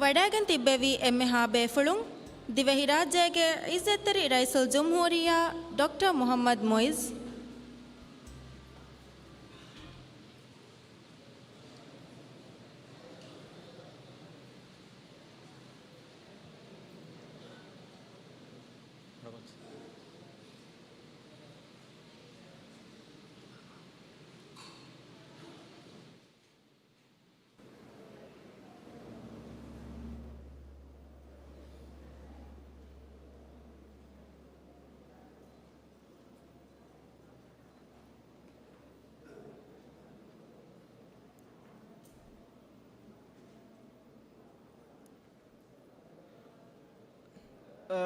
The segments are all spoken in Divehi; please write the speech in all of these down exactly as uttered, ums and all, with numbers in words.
ވަޑައިގެން ތިއްބެވި އެންމެހާ ބޭފުޅުން، ދިވެހިރާއްޖޭގެ އިއްޒަތްތެރި ރައީސުލްޖުމްހޫރިއްޔާ ޑޮކްޓަރ މުޙައްމަދު މުޢިއްޒު.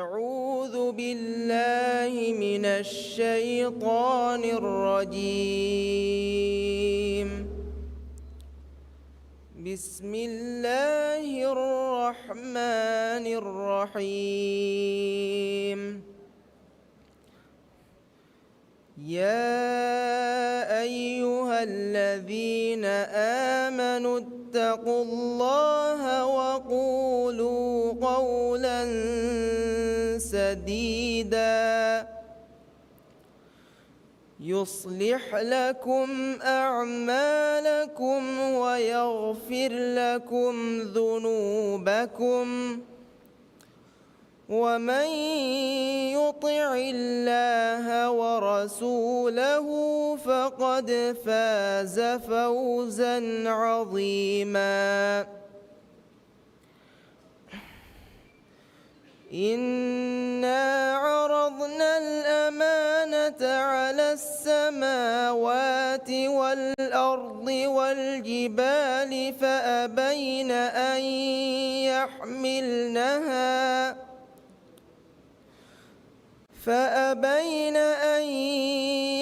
أعوذ بالله من الشيطان الرجيم. بسم الله الرحمن الرحيم. يا أيها الذين آمنوا اتقوا الله وقولوا قولا سديدا يصلح لكم أعمالكم ويغفر لكم ذنوبكم ومن يطع الله ورسوله فقد فاز فوزا عظيما. إنا عرضنا الأمانة على السماوات والأرض والجبال فأبين أن يحملنها فأبين أن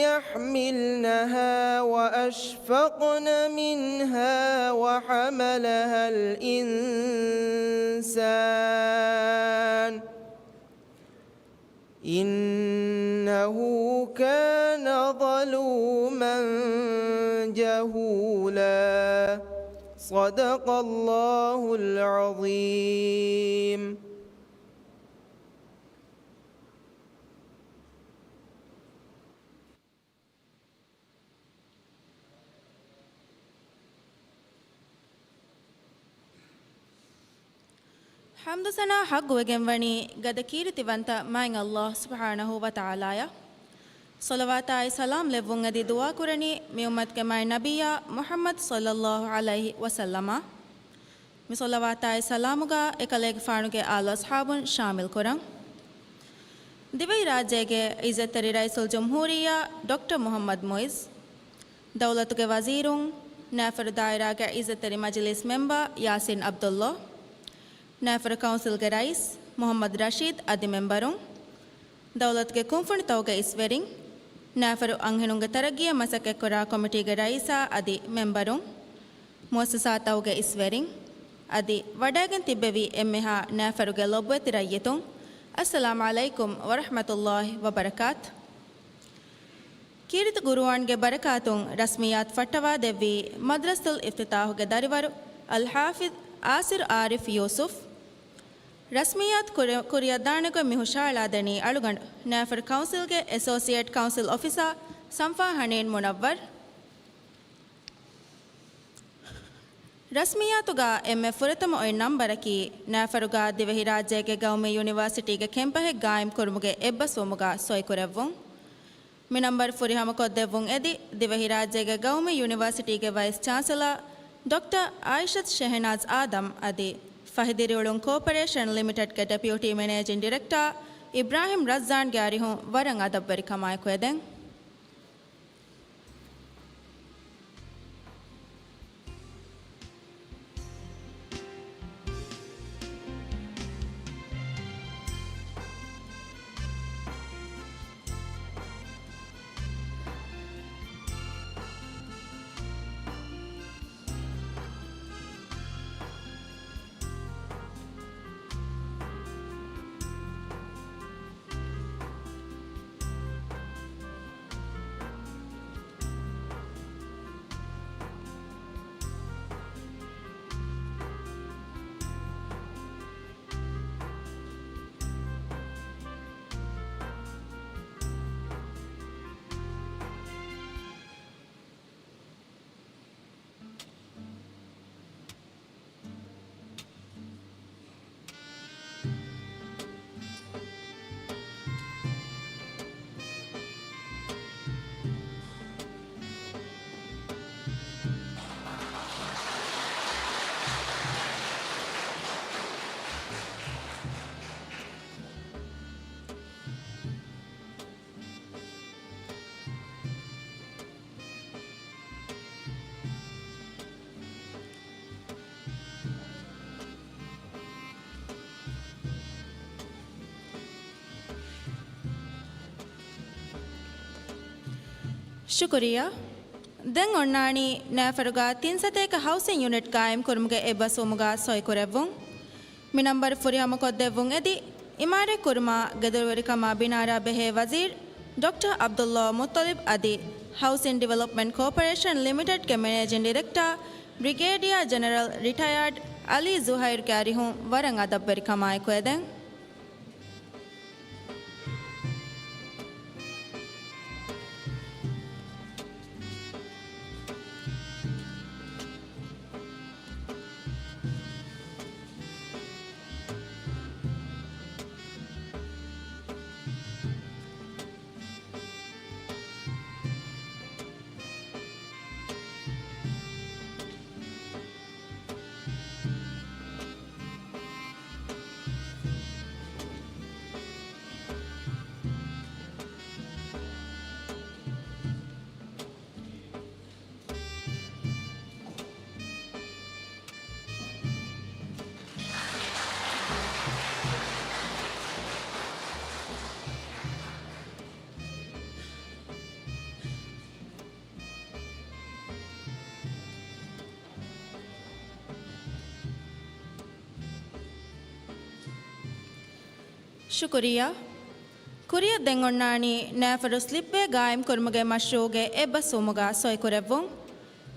يحملنها وأشفقن منها وحملها الإنسان إنه كان ظلوما جهولا. صدق الله العظيم. ޙަމްދު ސަނާ ޙައްޤުވެގެންވަނީ ގަދަ ކީރިތިވަންތަ މާތް ﷲ ސުބްޙާނަހޫ ވަތަޢާލާއަށް. ޞަލަވާތާއި ސަލާމް ލެއްވުން އެދި ދުޢާ ކުރަނީ މި އުއްމަތުގެ މާތް ނަބިއްޔާ މުޙައްމަދު ޞައްލައްލާހު ޢަލައިހި ވަސައްލަމަށް. މި ޞަލަވާތާއި ސަލާމުގަ އެކަލޭގެފާނުގެ އާލު އަޞްޙާބުން ޝާމިލް ކުރަން. ދިވެހިރާއްޖޭގެ އިއްޒަތްތެރި ރައީސުލްޖުމްހޫރިއްޔާ ޑޮކްޓަރ މުޙައްމަދު މުޢިއްޒު، ދައުލަތުގެ ވަޒީރުން، ނައިފަރު ދާއިރާގެ އިއްޒަތްތެރި މަޖިލީސް މެމްބަރ ޔާސިން ޢަބްދުﷲ، ނައިފަރު ކައުންސިލްގެ ރައީސް މުޙައްމަދު ރަޝީދު އަދި މެމްބަރުން، ދައުލަތުގެ ކުންފުނިތަކުގެ އިސްވެރިން، ނައިފަރު އަންހެނުންގެ ތަރައްގީއަށް މަސައްކަތްކުރާ ކޮމިޓީގެ ރައީސާ އަދި މެމްބަރުން، މުއައްސަސާތަކުގެ އިސްވެރިން، އަދި ވަޑައިގެން ތިއްބެވި އެންމެހާ ނައިފަރުގެ ލޮބުވެތި ރައްޔިތުން، އައްސަލާމު ޢަލައިކުމް ވަރަޙްމަތުﷲ ވަބަރަކާތު. ކީރިތި ޤުރުއާންގެ ބަރަކާތުން ރަސްމިއްޔާތު ފައްޓަވާދެއްވީ މަދްރަސަތުލް އިފްތިތާޙުގެ ދަރިވަރު އަލްޙާފިޡް އާސިރު ޢާރިފް ޔޫސުފް. ރަސްމިއްޔާތު ކުރި-، ކުރިއަށްދާނެގޮތް މި ހުށައަޅާދެނީ އަޅުގަނޑު ނައިފަރު ކައުންސިލްގެ އެސޯސިއޭޓް ކައުންސިލް އޮފިސަރ ސަންފާ ހަނީން މުނައްވަރު. ރަސްމިއްޔާތުގަ އެންމެ ފުރަތަމަ އޮތް ނަންބަރަކީ، ނައިފަރުގަ ދިވެހިރާއްޖޭގެ ގައުމީ ޔުނިވާސިޓީގެ ކެމްޕަހެއް ގާއިމްކުރުމުގެ އެއްބަސްވުމުގަ ސޮއިކުރެއްވުން. މި ނަންބަރު ފުރިހަމަކޮށްދެއްވުން އެދި، ދިވެހިރާއްޖޭގެ ގައުމީ ޔުނިވާސިޓީގެ ވައިސް ޗާންސެލަރ ޑޮކްޓަރ އާއިޝަތު ޝެހެނާޒް އާދަމް އަދި ފަހި ދިރިއުޅުން ކޯޕަރޭޝަން ލިމިޓެޑްގެ ޑެޕިއުޓީ މެނޭޖިން ޑިރެކްޓަރ އިބްރާހިމް ރައްޒާންގެ އަރިހުން ވަރަށް އަދަބުވެރިކަމާއެކު އެދެން. ޝުކުރިއްޔާ. ދެން އޮންނާނީ ނައިފަރުގަ ތިން ސަތޭކަ ހައުސިން ޔުނިޓް ގާއިމް ކުރުމުގެ އެއްބަސްވުމުގަ ސޮއިކުރެއްވުން. މި ނަންބަރު ފުރިހަމަކޮށްދެއްވުން އެދި، އިމާރާތް ކުރުމާ، ގެދޮރުވެރިކަމާ ބިނާރާ ބެހޭ ވަޒީރު ޑޮކްޓަރ ޢަބްދުﷲ މުއްޠަލިބް އަދި ހައުސިން ޑިވެލޮޕްމަންޓް ކޯޕަރޭޝަން ލިމިޓެޑްގެ މެނޭޖިން ޑިރެކްޓާ ބްރިގޭޑިއާ ޖެނެރަލް ރިޓަޔާޑް ޢަލީ ޒުހައިރުގެ އަރިހުން ވަރަށް އަދަބުވެރިކަމާއެކު އެދެން. ޝުކުރިއްޔާ. ކުރިއަށް ދެން އޮންނާނީ ނައިފަރު ސްލިޕްވޭ ގާއިމް ކުރުމުގެ މަޝްރޫޢުގެ އެއްބަސްވުމުގަ ސޮއިކުރެއްވުން.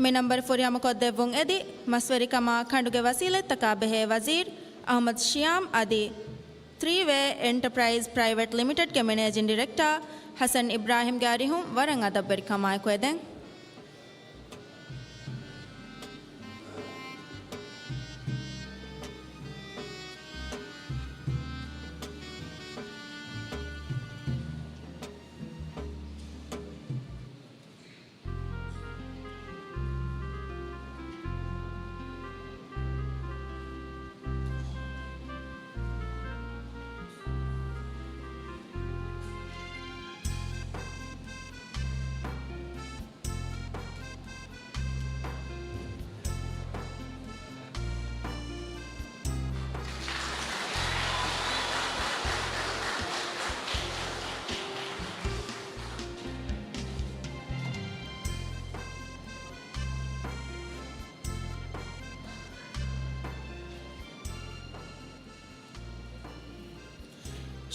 މި ނަންބަރު ފުރިހަމަކޮށްދެއްވުން އެދި، މަސްވެރިކަމާ ކަނޑުގެ ވަސީލަތްތަކާ ބެހޭ ވަޒީރު އަޙްމަދު ޝިޔާމް އަދި ތްރީ ވޭ އެންޓަޕްރައިޒް ޕްރައިވެޓް ލިމިޓެޑްގެ މެނޭޖިން ޑިރެކްޓާ ޙަސަން އިބްރާހިމްގެ އަރިހުން ވަރަށް އަދަބުވެރިކަމާއެކު އެދެން.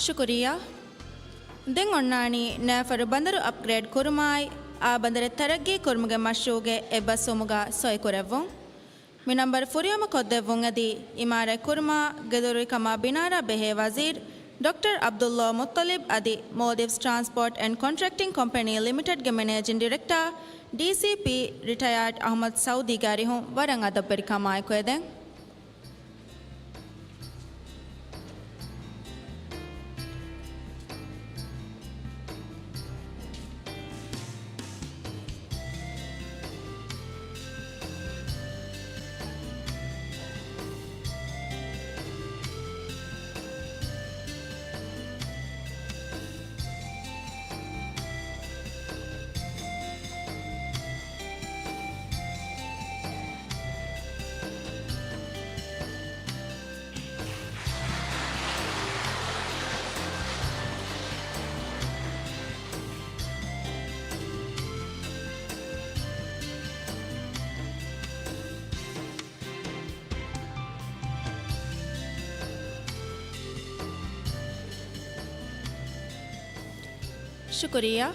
ޝުކުރިއްޔާ. ދެން އޮންނާނީ ނައިފަރު ބަނދަރު އަޕްގްރޭޑް ކުރުމާއި، އާ ބަނދަރެއް ތަރައްގީ ކުރުމުގެ މަޝްރޫޢުގެ އެއްބަސްވުމުގަ ސޮއިކުރެއްވުން. މި ނަންބަރު ފުރިހަމަ ކޮށްދެއްވުން އެދި، އިމާރާތް ކުރުމާ، ގެދޮރުވެރިކަމާ ބިނާރާ ބެހޭ ވަޒީރު ޑޮކްޓަރ ޢަބްދުﷲ މުއްޠަލިބް އަދި މޯލްޑިވްސް ޓްރާންސްޕޯޓް އެންޑް ކޮންޓްރެކްޓިން ކޮމްޕެނީ ލިމިޓެޑްގެ މެނޭޖިން ޑިރެކްޓާ، ޑީސީޕީ، ރިޓަޔާޑް އަޙްމަދު ސައުދީގެ އަރިހުން ވަރަށް އަދަބުވެރިކަމާއެކު އެދެން. ޝުކުރިއްޔާ.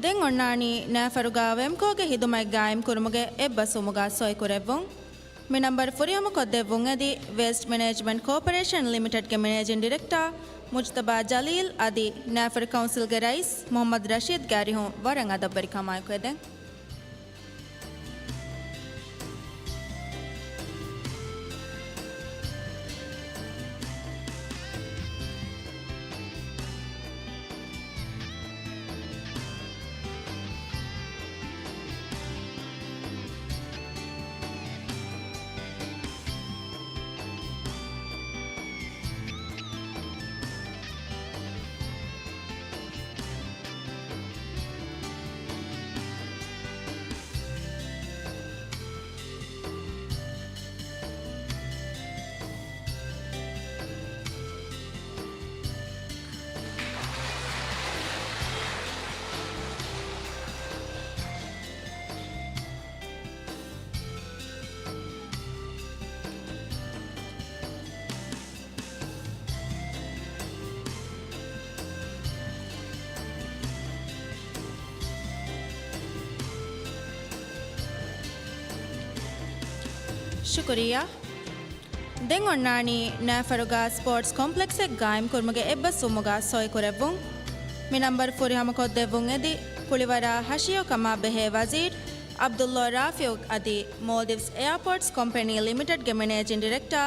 ދެން އޮންނާނީ ނައިފަރުގަ ވެމްކޯގެ ހިދުމަތް ގާއިމް ކުރުމުގެ އެއްބަސްވުމުގަ ސޮއިކުރެއްވުން. މި ނަންބަރު ފުރިހަމަ ކޮށްދެއްވުން އެދި، ވޭސްޓް މެނޭޖްމަންޓް ކޯޕަރޭޝަން ލިމިޓެޑްގެ މެނޭޖިން ޑިރެކްޓާ މުޖްތަބާ ޖަލީލް އަދި ނައިފަރު ކައުންސިލްގެ ރައީސް މުޙައްމަދު ރަޝީދްގެ އަރިހުން ވަރަށް އަދަބުވެރިކަމާއެކު އެދެން. ޝުކުރިއްޔާ. ދެން އޮންނާނީ ނައިފަރުގަ ސްޕޯޓްސް ކޮމްޕްލެކްސެއް ގާއިމްކުރުމުގެ އެއްބަސްވުމުގަ ސޮއިކުރެއްވުން. މި ނަންބަރު ފުރިހަމަކޮށްދެއްވުން އެދި، ކުޅިވަރާ ހަށިޔޮ ކަމާ ބެހޭ ވަޒީރު ޢަބްދުﷲ ރާފިޢު އަދި މޯލްޑިވްސް އެއާޕޯޓްސް ކޮމްޕެނީ ލިމިޓެޑްގެ މެނޭޖިން ޑިރެކްޓާ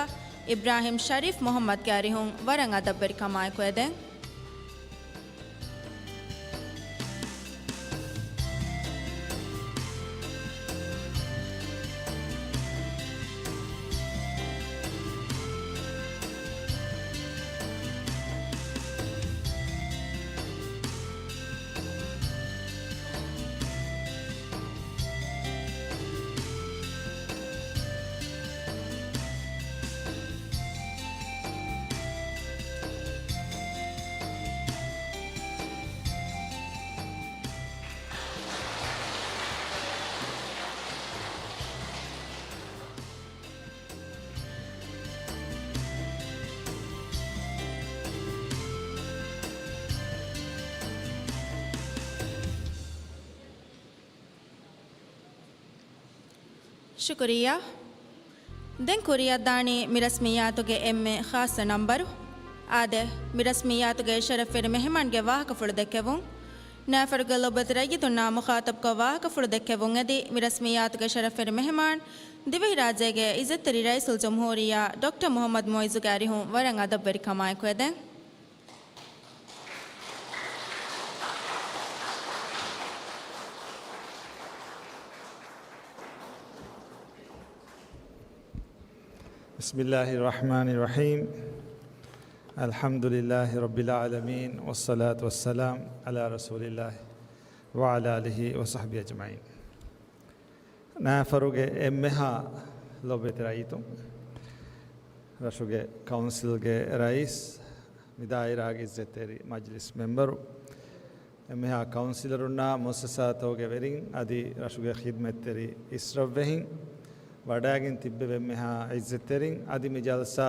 އިބްރާހިމް ޝަރީފް މުޙައްމަދްގެ އަރިހުން ވަރަށް އަދަބުވެރިކަމާއެކު އެދެން. ޝުކުރިއްޔާ. ދެން ކުރިއަށްދާނީ މި ރަސްމިއްޔާތުގެ އެންމެ ޚާއްޞަ ނަންބަރު. އާދެ، މި ރަސްމިއްޔާތުގެ ޝަރަފްވެރި މެހެމާންގެ ވާހަކަފުޅު ދެއްކެވުން. ނައިފަރުގެ ލޮބުވެތި ރައްޔިތުންނާ މުޚާޠަބްކޮށް ވާހަކަފުޅު ދެއްކެވުން އެދި، މި ރަސްމިއްޔާތުގެ ޝަރަފްވެރި މެހެމާން، ދިވެހިރާއްޖޭގެ އިއްޒަތްތެރި ރައީސުލްޖުމްހޫރިއްޔާ ޑޮކްޓަރ މުޙައްމަދު މުޢިއްޒުގެ އަރިހުން ވަރަށް އަދަބުވެރިކަމާއެކު އެދެން. بسم الله الرحمن الرحيم. الحمد لله رب العالمين، والصلاة والسلام على رسول الله وعلى آله وصحبه أجمعين. ނައިފަރުގެ އެންމެހާ ލޮބުވެތި ރައްޔިތުން، ރަށުގެ ކައުންސިލްގެ ރައީސް، މި ދާއިރާގެ އިއްޒަތްތެރި މަޖްލިސް މެމްބަރު، އެންމެހާ ކައުންސިލަރުންނާ މުއައްސަސާތަކުގެ ވެރިން އަދި ރަށުގެ ޚިދްމަތްތެރި އިސްރަށްވެހިން، ވަޑައިގެން ތިއްބެވި އެންމެހާ އިއްޒަތްތެރިން އަދި މި ޖަލްސާ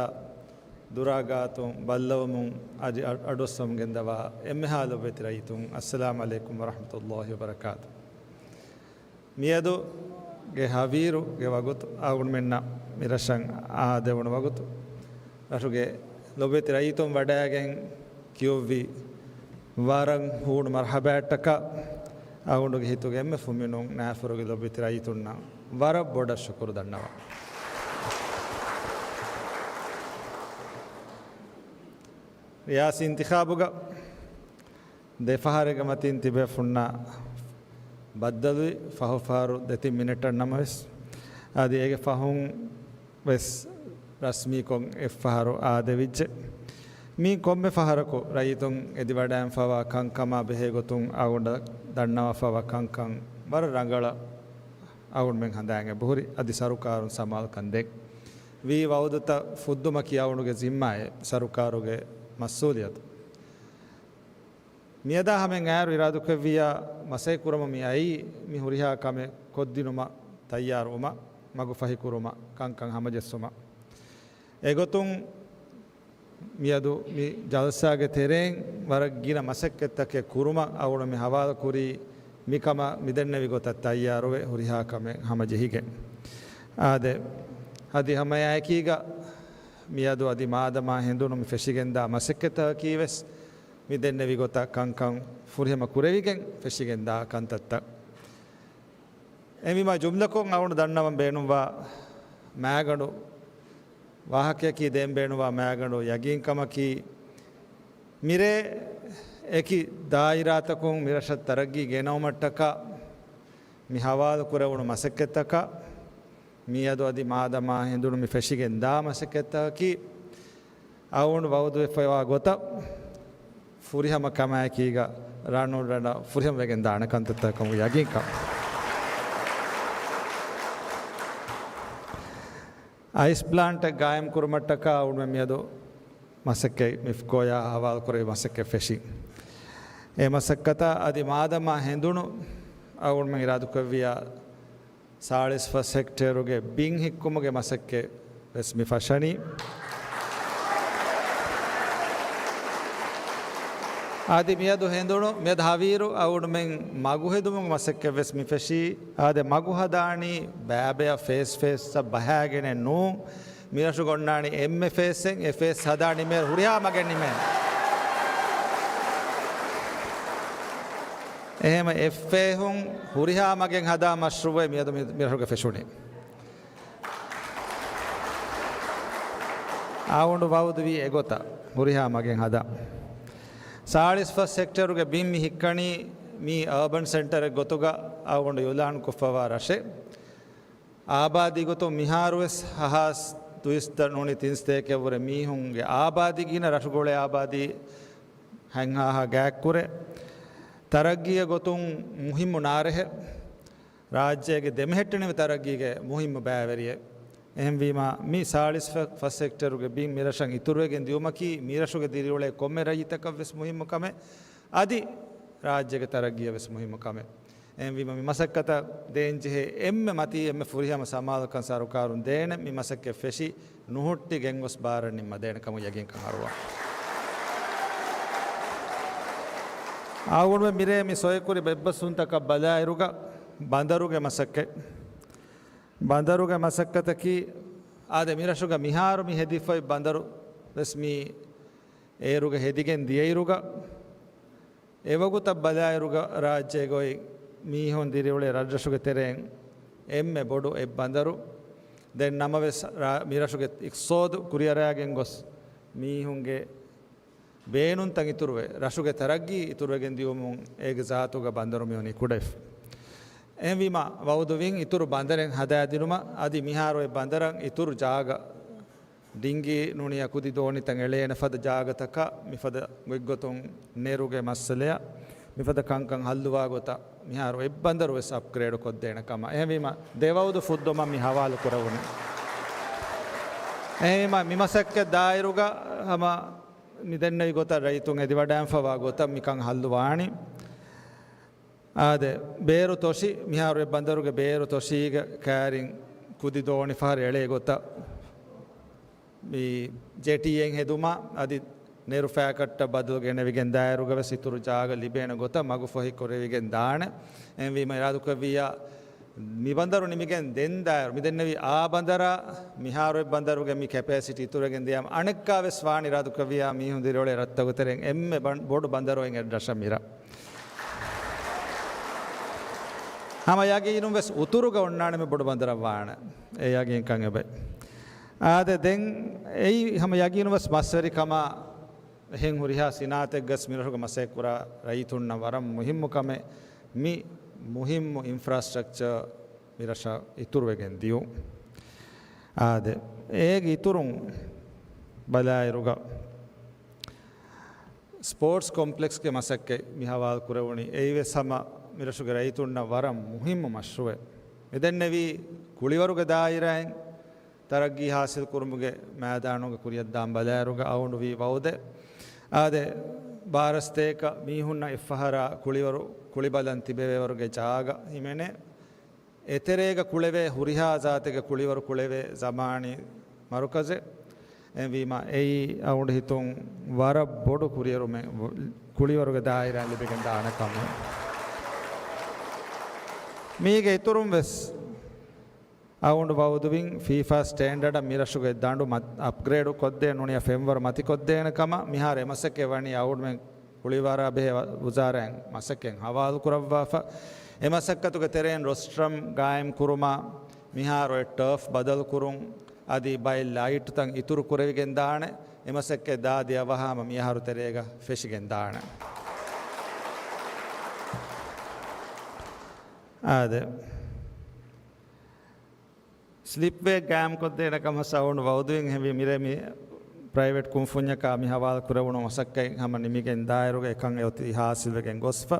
ދުރާ ގާތުން ބައްލަވަމުން އަދި އަ-، އަޑުއައްސަވަމުން ގެންދަވާ އެންމެހާ ލޮބުވެތި ރައްޔިތުން، އައްސަލާމް ޢަލައިކުމް ވަރަޙްމަތުﷲ ވަބަރަކާތު. މިއަދުގެ ހަވީރުގެ ވަގުތު އަޅުގަނޑުމެންނަށް މި ރަށަށް އާދެވުނު ވަގުތު، ރަށުގެ ލޮބުވެތި ރައްޔިތުން ވަޑައިގެން ކިޔުއްވި ވަރަށް ހޫނު މަރްޙަބާއްޓަކާ، އަޅުގަނޑުގެ ހިތުގެ އެންމެ ފުންމިނުން ނައިފަރުގެ ލޮބުވެތި ރައްޔިތުންނަށް ވަރަށް ބޮޑަށް ޝުކުރު ދަންނަވަން. ރިޔާސީ އިންތިޚާބުގަ ދެ ފަހަރެއްގެ މަތިން ތިބޭފުންނާ ބައްދަލުވި، ފަހު ފަހަރު ދެތިން މިނެޓަށް ނަމަވެސް، އަދި އޭގެ ފަހުން ވެސް ރަސްމީކޮށް އެއްފަހަރު އާދެވިއްޖެ. މީ ކޮންމެ ފަހަރަކު ރައްޔިތުން އެދިވަޑައިގެންފަވާ ކަންކަމާ ބެހޭ ގޮތުން އަޅުގަނޑަށް ދަންނަވާފަވާ ކަންކަން ވަރަށް ރަނގަޅަށް އަޅުގަނޑުމެން ހަނދާން އެބަހުރި، އަދި ސަރުކާރުން ސަމާލުކަން ދޭ. ވީ ވައުދުތައް ފުއްދުމަކީ އަޅުގަނޑުގެ ޒިންމާއެއް، ސަރުކާރުގެ މަސްއޫލިއްޔަތު. މިއަދާ ހަމައިން އައިރު އިރާދުކުރެއްވިއްޔާ، މަސައްކަތް ކުރަމުން މި އައީ، މި ހުރިހާ ކަމެއް ކޮށްދިނުމަށް ތައްޔާރުވުމަށް، މަގުފަހިކުރުމަށް، ކަންކަން ހަމަޖެއްސުމަށް. އެގޮތުން މިއަދު މި ޖަލްސާގެ ތެރެއިން ވަރަށް ގިނަ މަސައްކަތްތަކެއް ކުރުމަށް އަޅުގަނޑު މި ހަވާލުކުރީ، މިކަމަށް މިދެންނެވި ގޮތަށް ތައްޔާރުވެ، ހުރިހާ ކަމެއް ހަމަޖެހިގެން. އާދެ، އަދި ހަމައެއާއެކީގަ މިއަދު އަދި މާދަމާ ހެނދުނު މި ފެށިގެންދާ މަސައްކަތްތަކަކީ ވެސް މި ދެންނެވި ގޮތަށް ކަންކަން ފުރިހަމަ ކުރެވިގެން ފެށިގެންދާ ކަންތައްތައް. އެހެންވީމާ ޖުމްލަކޮށް އަޅުގަނޑު ދަންނަވަން ބޭނުންވާ މައިގަނޑު ވާހަކަޔަކީ ދޭން ބޭނުންވާ މައިގަނޑު ޔަގީންކަމަކީ، މިރޭ އެކި ދާއިރާތަކުން މިރަށަށް ތަރައްގީ ގެނައުމަށްޓަކާ މި ހަވާލު ކުރެވުނު މަސައްކަތްތަކަށް މިއަދު އަދި މާދަމާ ހެނދުނު މި ފެށިގެން ދާ މަސައްކަތްތަކަކީ، އަޅުގަނޑު ވައުދުވެފައިވާ ގޮތަށް ފުރިހަމަ ކަމާއެކީގަ ރަނުން ރަނަށް ފުރިހަމަވެގެން ދާނެ ކަންތައްތަކަކަމުގެ ޔަގީންކަން. އައިސް ޕްލާންޓެއް ގާއިމް ކުރުމަށްޓަކާ އަޅުގަނޑުމެން މިއަދު މަސައްކަތް މިފްކޯޔާ ހަވާލު ކުރެވި މަސައްކަތް ފެށި. އެ މަސައްކަތަށް އަދި މާދަމާ ހެނދުނު އަޅުގަނޑުމެން އިރާދުކުރެއްވިއްޔާ، ސާޅީސް ފަސް ހެކްޓޭރުގެ ބިން ހިއްކުމުގެ މަސައްކަތް ވެސް މި ފަށަނީ. އަދި މިއަދު ހެނދުނު، މިއަދު ހަވީރު އަޅުގަނޑުމެން މަގު ހެދުމުގެ މަސައްކަތްވެސް މި ފެށީ. އާދެ، މަގު ހަދާނީ ބައިބަޔަށް ފޭސް ފޭސްއަށް ބަހާގެނެއް ނޫން. މިރަށުގަ އޮންނާނީ އެންމެ ފޭސްއެއް، އެ ފޭސް ހަދާ ނިމޭ ހުރިހާ މަގެއް ނިމޭ. އެހެން އެއްފޭހުން ހުރިހާ މަގެއް ހަދާ މަޝްރޫއެއް މިއަދު މި، މިރަށުގަ ފެށުނީ. އަޅުގަނޑު ވައުދުވީ އެގޮތަށް ހުރިހާ މަގެއް ހަދާ. ސާޅީސް ފަސް ހެކްޓޭރުގެ ބިން މި ހިއްކަނީ މީ އާބަން ސެންޓަރެއް ގޮތުގަ އަޅުގަނޑު އިއުލާން ކޮށްފަވާ ރަށެއް. އާބާދީ ގޮތުން މިހާރުވެސް ހަހާސް ދުއިސައްތަ ނޫނީ ތިންސަތޭކައަށްވުރެ މީހުންގެ އާބާދީ ގިނަ ރަށުގަ އުޅޭ އާބާދީ ހަތްހާހާ ގާތްކުރޭ. ތަރައްގީގެ ގޮތުން މުހިއްމު ނާރެހެއް. ރާއްޖޭގެ ދެމެހެއްޓެނިވި ތަރައްގީގެ މުހިއްމު ބައިވެރިއެއް. އެހެންވީމާ، މި ސާޅީސް ފަ، ފަސް ހެކްޓޭރުގެ ބިން މިރަށަށް އިތުރުވެގެން ދިއުމަކީ، މިރަށުގެ ދިރިއުޅޭ ކޮންމެ ރައްޔިތަކަށްވެސް މުހިއްމު ކަމެއް، އަދި ރާއްޖޭގެ ތަރައްގީއަށް ވެސް މުހިއްމު ކަމެއް. އެހެންވީމަ، މި މަސައްކަތަށް ދޭންޖެހޭ އެންމެ މަތީ އެންމެ ފުރިހަމަ ސަމާލުކަން ސަރުކާރުން ދޭނެ. މި މަސައްކަތް ފެށި ނުހުއްޓި ގެންގޮސް ބާރަށް ނިންމަދޭނެ ކަމަށް ޔަގީންކަން އަރުވާ. އަޅުގަނޑުމެން މިރޭ މި ސޮއެކުރި ބެއްބަސްވުންތަކަށް ބަލާއިރުގަ، ބަނދަރުގެ މަސައްކަތް، ބަނދަރުގެ މަސައްކަތަކީ، އާދެ، މިރަށުގަ މިހާރު މި ހެދިފައި ބަނދަރު ވެސް މި އޭރުގަ ހެދިގެން ދިޔައިރުގަ، އެވަގުތަށް ބަލާއިރުގަ ރާއްޖޭގައި މީހުން ދިރިއުޅޭ ރަށްރަށުގެ ތެރެއިން އެންމެ ބޮޑު އެއް ބަނދަރު. ދެން ނަމަވެސް ރާ، މިރަށުގެ އިޤްތިޞާދު ކުރިއަރާގެން ގޮސް، މީހުންގެ ބޭނުންތައް އިތުރުވެ، ރަށުގެ ތަރައްގީ އިތުރުވެގެން ދިޔުމުން އޭގެ ޒާތުގަ ބަނދަރު މިވަނީ ކުޑަވެފަ. އެހެންވީމާ، ވައުދުވިން އިތުރު ބަނދަރެއް ހަދާދިނުމަށް، އަދި މިހާރު އެ ބަނދަރަށް އިތުރު ޖާގަ ޑިންގީ ނޫނީ ކުދި ދޯނިތައް އެޅޭނެ ފަދަ ޖާގަތަކަށް މިފަދަ ގޮތްގޮތުން ނެރުގެ މައްސަލައަށް މިފަދަ ކަންކަން ހައްލުވާ ގޮތަށް މިހާރު އެއްބަނދަރު ވެސް އަޕްގްރޭޑު ކޮށްދޭނެ ކަމަށް. އެހެންވީމަ، ދެ ވައުދު ފުއްދުމަށް މި ހަވާލު ކުރެވުނީ. އެހެންވީމަ، މި މަސައްކަތް ދާއިރުގަ ހަމަ މި ދެންނެވި ގޮތަށް ރައްޔިތުން އެދިވަޑައިންފަވާ ގޮތަށް މިކަން ހައްލުވާނީ. އާދެ، ބޭރު ތޮށި، މިހާރު އެ ބަނދަރުގެ ބޭރު ތޮށީގަ ކައިރިން ކުދި ދޯނި ފަހަރު އެޅޭ ގޮތަށް މި ޖެޓީއެއް ހެދުމަށް އަދި ނެރު ފައިކަށްޓަށް ބަދަލު ގެނެވިގެން ދާއިރުގަ ވެސް އިތުރު ޖާގަ ލިބޭނެ ގޮތަށް މަގުފަހި ކުރެވިގެން ދާނެ. އެހެންވީމަ އިރާދަކުރެއްވިއްޔާ މި ބަނދަރު ނިމިގެން ދެން ދާއިރު، މި ދެންނެވި އާ ބަނދަރާ މިހާރު އެއް ބަނދަރުގެ މި ކެޕޭސިޓީ އިތުރުވެގެން ދިޔަމަ އަނެއްކާވެސް ވާނީ އިރާދަކުރެއްވިއްޔާ މީހުން ދިރިއުޅޭ ރަށްތަކުގެ ތެރެއިން އެންމެ ބަން، ބޮޑު ބަނދަރު އޮތް އެއް ރަށަށް މިރަށް. ހަމަ ޔަގީނުން ވެސް އުތުރުގަ އޮންނާނެ މި ބޮޑު ބަނދަރަށް ވާނެ. އެ ޔަގީންކަން އެބައި. އާދެ، ދެން އެއީ ހަމަ ޔަގީނުން ވެސް މަސްވެރިކަމާ އެހެން ހުރިހާ ސިނާއަތެއްގަސް މިރަށުގަ މަސައްކަތްކުރާ ރައްޔިތުންނަށް ވަރަށް މުހިއްމު ކަމެއް، މި މުހިއްމު އިންފްރާސްޓްރަކްޗަރ މިރަށަށް އިތުރުވެގެން ދިޔުން. އާދެ، އޭގެ އިތުރުން ބަލާއިރުގަ ސްޕޯޓްސް ކޮމްޕްލެކްސްގެ މަސައްކަތް މި ހަވާލު ކުރެވުނީ. އެއީވެސް ހަމަ މިރަށުގެ ރައްޔިތުންނަށް ވަރަށް މުހިއްމު މަޝްރޫއެއް. މިދެންނެވީ ކުޅިވަރުގެ ދާއިރާއިން ތަރައްގީ ހާސިލްކުރުމުގެ މައިދާނުގެ ކުރިއަށްދާން ބަލާއިރުގަ އަޅުގަނޑު ވީ ވައުދެއް. އާދެ، ބާރަ ސަތޭކަ މީހުންނަށް އެއްފަހަރާ ކުޅިވަރު، ކުޅިބަލަން ތިބެވޭވަރުގެ ޖާގަ ހިމެނޭ. އެތެރޭގަ ކުޅެވޭ ހުރިހާ ޒާތެއްގެ ކުޅިވަރު ކުޅެވޭ ޒަމާނީ މަރުކަޒެއް. އެހެންވީމަ، އެއީ އަޅުގަނޑު ހިތުން ވަރަށް ބޮޑު ކުރިއެރުމެއް، ކުޅިވަރުގެ ދާއިރާއިން ލިބިގެން ދާނެ ކަމެއް. މީގެ އިތުރުން ވެސް އަޅުގަނޑު ވައުދުވިން ފީފާ ސްޓޭންޑަޑަށް މިރަށުގެ ދަނޑު މަ، އަޕްގްރޭޑު ކޮށްދޭން ނޫނީ ފެންވަރު މަތިކޮށްދޭނެ ކަމަށް. މިހާރު އެ މަސައްކަތް ވަނީ އަޅުގަނޑުމެން ކުޅިވަރާ ބެހޭ ވަ، ވުޒާރާއިން މަސައްކަތް ހަވާލު ކުރައްވާފަ. އެ މަސައްކަތުގެ ތެރެއިން ރޮސްޓްރަމް ގާއިމް ކުރުމާ، މިހާރު އެ ޓާފް ބަދަލު ކުރުން، އަދި ބައެއް ލައިޓުތައް އިތުރު ކުރެވިގެން ދާނެ. އެ މަސައްކަތް ދާދި އަވަހަށް ހަމަ މިއަހަރު ތެރޭގަ ފެށިގެން ދާނެ. އާދެ. ސްލިޕްވޭ ގާއިމްކޮށްދޭނެ ކަމަށް އަޅުގަނޑު ވައުދުވިން. އެހެންވީ މިރޭ މި ޕްރައިވެޓް ކުންފުންޏަކާ މި ހަވާލު ކުރެވުނު މަސައްކަތް ހަމަ ނިމިގެން ދާއިރުގަ އެކަން އެއޮތީ ހާސިލްވެގެން ގޮސްފަ.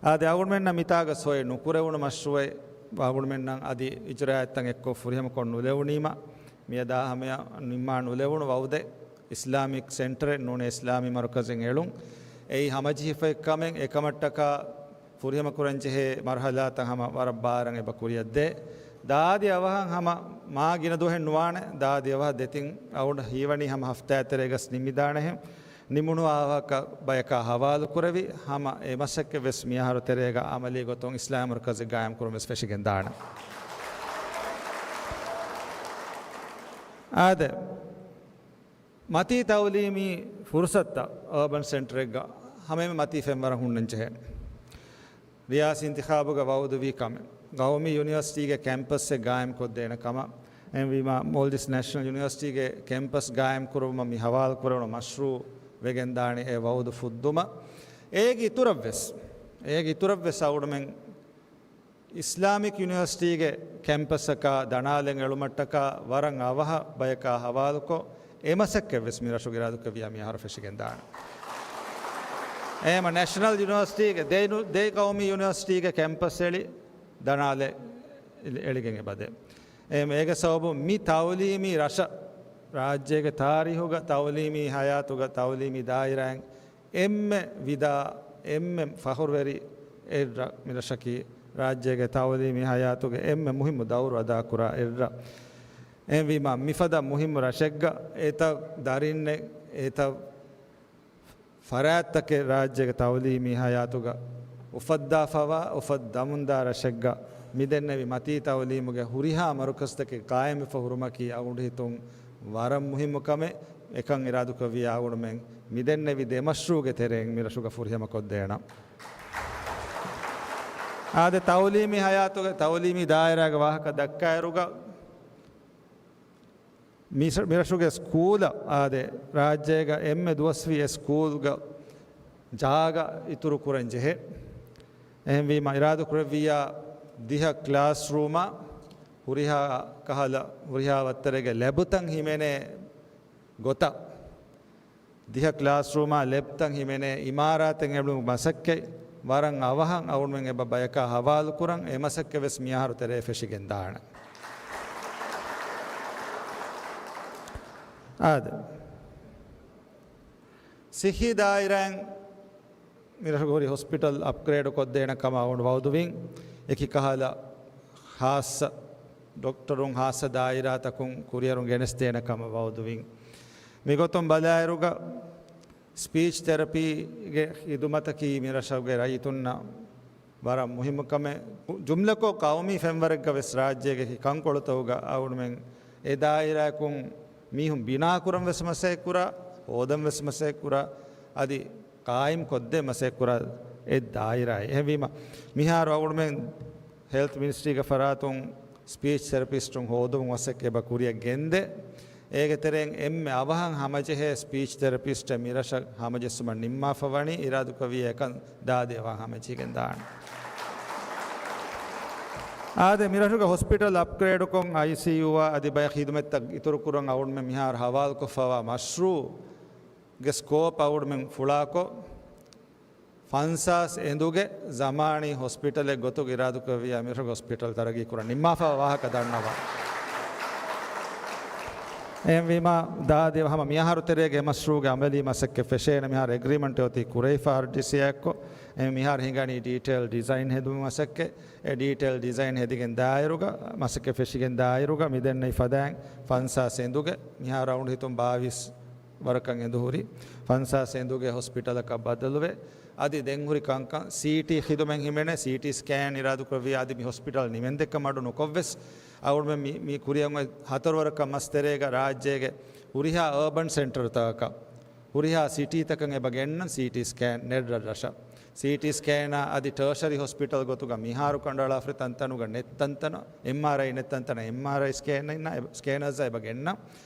އާދެ، އަޅުގަނޑުމެންނަށް މިތާގަ ސޮއެ ނުކުރެވުނު މަޝްރޫއެއް އަޅުގަނޑުމެންނަށް އަދި އިޖުރާއަތްތައް އެއްކޮށް ފުރިހަމަކޮށް ނުލެވުނީމަ، މިއަދާ ހަމަޔަށް ނިންމާ ނުލެވުނު ވައުދެއް، އިސްލާމިކް ސެންޓަރެއް ނޫނީ އިސްލާމީ މަރުކަޒެއް އެޅުން. އެއީ ހަމަޖެހިފައި ކަމެއް. އެކަމަށްޓަކާ ފުރިހަމަކުރަންޖެހޭ މަރުހަލާތައް ހަމަ ވަރަށް ބާރަށް އެބަ ކުރިއަށްދޭ. ދާދި އަވަހަށް ހަމަ މާ ގިނަ ދުވަހެއް ނުވާނެ. ދާދި އަވަހަށް ދެތިން އަޅުގަނޑަށް ހީވަނީ ހަމަ ހަފްތާއެއް ތެރޭގަސް ނިމިދާނެހެން. ނިމުނު ވާހަކަ ބަޔަކާ ހަވާލު ކުރެވި ހަމަ އެ މަސައްކަތް ވެސް މިއަހަރު ތެރޭގަ އަމަލީ ގޮތުން އިސްލާމީ މަރުކަޒެއް ގާއިމް ކުރުން ވެސް ފެށިގެން ދާނެ. އާދެ، މަތީ ތައުލީމީ ފުރުސަތުތައް އާބަން ސެންޓަރެއްގަ ހަމައެންމެ މަތީ ފެންވަރަށް ހުންނަން ޖެހޭ. ރިޔާސީ އިންތިޚާބުގަ ވައުދުވީ ކަމެއް، ގައުމީ ޔުނިވަރސިޓީގެ ކެމްޕަސްއެއް ގާއިމް ކޮށްދޭނެ ކަމަށް. އެހެންވީމަ، މޯލްޑިވްސް ނޭޝަނަލް ޔުނިވަރސިޓީގެ ކެމްޕަސް ގާއިމް ކުރުމަށް މި ހަވާލު ކުރެވުނު މަޝްރޫއު ވެގެންދާނެ އެ ވައުދު ފުއްދުމަށް. އޭގެ އިތުރަށްވެސް، އޭގެ އިތުރަށްވެސް އަޅުގަނޑުމެން އިސްލާމިކް ޔުނިވަރސިޓީގެ ކެމްޕަސަކާ ދަނާލަން އެޅުމަށްޓަކާ ވަރަށް އަވަހަށް ބަޔަކާ ހަވާލުކޮށް، އެ މަސައްކަތްވެސް މިރަށުގެ އިރާދަކުރެއްވިޔާ މިއަހަރު ފެށިގެންދާނެ. އެހެންވީމަ ނޭޝަނަލް ޔުނިވަރސިޓީގެ ދެ ނު-، ދެ ގައުމީ ޔުނިވަރސިޓީގެ ކެމްޕަސް އެޅި ދަނާލެ އެޅިގެން އެބަދޭ. އެހެންވީމަ އޭގެ ސަބަބުން މި ތައުލީމީ ރަށަށް ރާއްޖޭގެ ތާރީހުގަ ތައުލީމީ ހަޔާތުގަ ތައުލީމީ ދާއިރާއިން އެންމެ ވިދާ، އެންމެ ފަޚުރުވެރި އެއްރަށް މިރަށަކީ. ރާއްޖޭގެ ތައުލީމީ ހަޔާތުގެ އެންމެ މުހިއްމު ދައުރު އަދާކުރާ އެއްރަށް. އެހެންވީމަ، މިފަދަ މުހިއްމު ރަށެއްގަ އެތައް ދަރިންނެއް، އެތައް ފަރާތްތަކެއް ރާއްޖޭގެ ތައުލީމީ ހަޔާތުގަ އުފައްދާފަވާ، އުފައްދަމުންދާ ރަށެއްގަ މިދެންނެވި މަތީ ތައުލީމުގެ ހުރިހާ މަރުކަޒުތަކެއް ގާއިމްވެފަ ހުރުމަކީ އަޅުގަނޑު ހިތުން ވަރަށް މުހިއްމު ކަމެއް. އެކަން އިރާދަކުރެއްވިޔާ އަޅުގަނޑުމެން މިދެންނެވި ދެ މަޝްރޫޢުގެ ތެރެއިން މިރަށުގަ ފުރިހަމަކޮށްދޭނަން. އާދެ، ތައުލީމީ ހަޔާތުގެ ތައުލީމީ ދާއިރާގެ ވާހަކަ ދައްކާއިރުގަ، މި-، މިރަށުގެ ސްކޫލަށް އާދެ، ރާއްޖޭގަ އެންމެ ދުވަސްވީ އެ ސްކޫލްގަ ޖާގަ އިތުރު ކުރަން ޖެހޭ. އެހެންވީމަ، އިރާދަކުރެއްވިއްޔާ ދިހަ ކްލާސްރޫމާ ހުރިހާ ކަހަލަ، ހުރިހާ ވައްތަރެއްގެ ލެބުތައް ހިމެނޭ ގޮތަށް، ދިހަ ކްލާސްރޫމާ ލެބްތައް ހިމެނޭ އިމާރާތެއް އެޅުމުގެ މަސައްކަތް ވަރަށް އަވަހަށް އަޅުގަނޑުމެން އެބަ ބަޔަކާ ހަވާލުކުރަން. އެ މަސައްކަތް ވެސް މިއަހަރު ތެރޭ ފެށިގެން ދާނެ. އާދެ، ސިއްހީ ދާއިރާއިން މިރަށުގަ ހުރި ހޮސްޕިޓަލް އަޕްގްރޭޑް ކޮށްދޭނެ ކަމަށް އަޅުގަނޑު ވައުދުވިން. އެކި ކަހަލަ ހާއްސަ ޑޮކްޓަރުން ހާއްސަ ދާއިރާތަކުން ކުރިއެރުން ގެނެސްދޭނެ ކަމަށް ވައުދުވިން. މިގޮތުން ބަލާއިރުގަ ސްޕީޗް ތެރަޕީގެ ޚިދުމަތަކީ މިރަށުގެ ރައްޔިތުންނަށް ވަރަށް މުހިއްމު ކަމެއް. ޖުމްލަކޮށް ޤައުމީ ފެންވަރެއްގަ ވެސް ރާއްޖޭގެ ކަންކޮޅުތަކުގަ އަޅުގަނޑުމެން އެ ދާއިރާއަކުން މީހުން ބިނާކުރަން ވެސް މަސައްކަތްކުރާ، ހޯދަން ވެސް މަސައްކަތްކުރާ، އަދި ޤާއިމް ކޮށްދޭން މަސައްކަތްކުރާ އެއް ދާއިރާއެއް. އެހެންވީމަ، މިހާރު އަޅުގަނޑުމެން ހެލްތް މިނިސްޓްރީގެ ފަރާތުން ސްޕީޗް ތެރަޕިސްޓުން ހޯދުމުގެ މަސައްކަތް އެބަ ކުރިއަށް ގެންދޭ. އޭގެ ތެރެއިން އެންމެ އަވަހަށް ހަމަޖެހޭ ސްޕީޗް ތެރަޕިސްޓެއް މިރަށަށް ހަމަޖެއްސުމަށް ނިންމާފަ ވަނީ. އިރާދަކުރެއްވިއްޔާ އެކަން ދާދި އަވަހަށް ހަމަޖެހިގެން ދާނެ. އާދެ، މިރަށުގެ ހޮސްޕިޓަލް އަޕްގްރޭޑުކޮށް، އައިސީޔޫއާ އަދި ބައެއް ޚިދުމަތްތައް އިތުރުކުރަން އަޅުގަނޑުމެން މިހާރު ހަވާލުކޮށްފަވާ މަޝްރޫޢުގެ ސްކޯޕް އަޅުގަނޑުމެން ފުޅާކޮށް، ފަންސާސް އެނދުގެ ޒަމާނީ ހޮސްޕިޓަލެއް ގޮތުގަ އިރާދަކުރެއްވިއްޔާ މިރަށުގެ ހޮސްޕިޓަލް ތަރައްގީ ކުރަން ނިންމާފަވާ ވާހަކަ ދަންނަވަން. އެހެންވީމަ، ދާދި އަވަހަށް ހަމަ މިއަހަރު ތެރޭގަ މަޝްރޫޢުގެ އަމަލީ މަސައްކަތް ފެށޭނެ. މިހާރު އެގްރީމަންޓެއް އޮތީ ޤުރައިފާ އާރްޑީސީއާ އެއްކޮށް. އެ މިހާރު ހިނގަނީ ޑީޓެއިލް ޑިޒައިން ހެދުމުގެ މަސައްކަތް. އެ ޑީޓެއިލް ޑިޒައިން ހެދިގެން ދާއިރުގަ، މަސައްކަތް ފެށިގެން ދާއިރުގަ، މިދެންނެވި ފަދައިން ފަންސާސް އެނދުގެ، މިހާރު އަޅުގަނޑު ހިތުން ބާވީސް ވަރަކަށް އެނދު ހުރި، ފަންސާސް އެނދުގެ ހޮސްޕިޓަލަކަށް ބަދަލުވެ، އަދި ދެން ހުރި ކަންކަން ސީޓީ ޚިދުމަތް ހިމެނޭ. ސީޓީ ސްކޭން އިރާދަކުރެއްވިއްޔާ އަދި މި ހޮސްޕިޓަލް ނިމެންދެއްކަމަށް އަޑު ނުކޮށްވެސް، އަޅުގަނޑުމެން މި، މި ކުރިއަށް އޮތް ހަތަރު ވަރަކަށް މަސް ތެރޭގަ ރާއްޖޭގެ ހުރިހާ އާބަން ސެންޓަރުތަކަކަށް، ހުރިހާ ސިޓީތަކަށް އެބަ ގެންނަން ސީޓީ ސްކޭން ނެތް ރަށްރަށަށް. ސީޓީ ސްކޭނާ އަދި ޓާޝަރީ ހޮސްޕިޓަލް ގޮތުގަ މިހާރު ކަނޑައަޅާފަ ހުރި ތަންތަނުގަ ނެތް ތަންތަނަށް، އެމްއާރްއައި ނެތް ތަންތަނަށް އެމްއާރްއައި ސްކޭނަރ، ސްކޭނަރސް އެބަ ގެންނަން.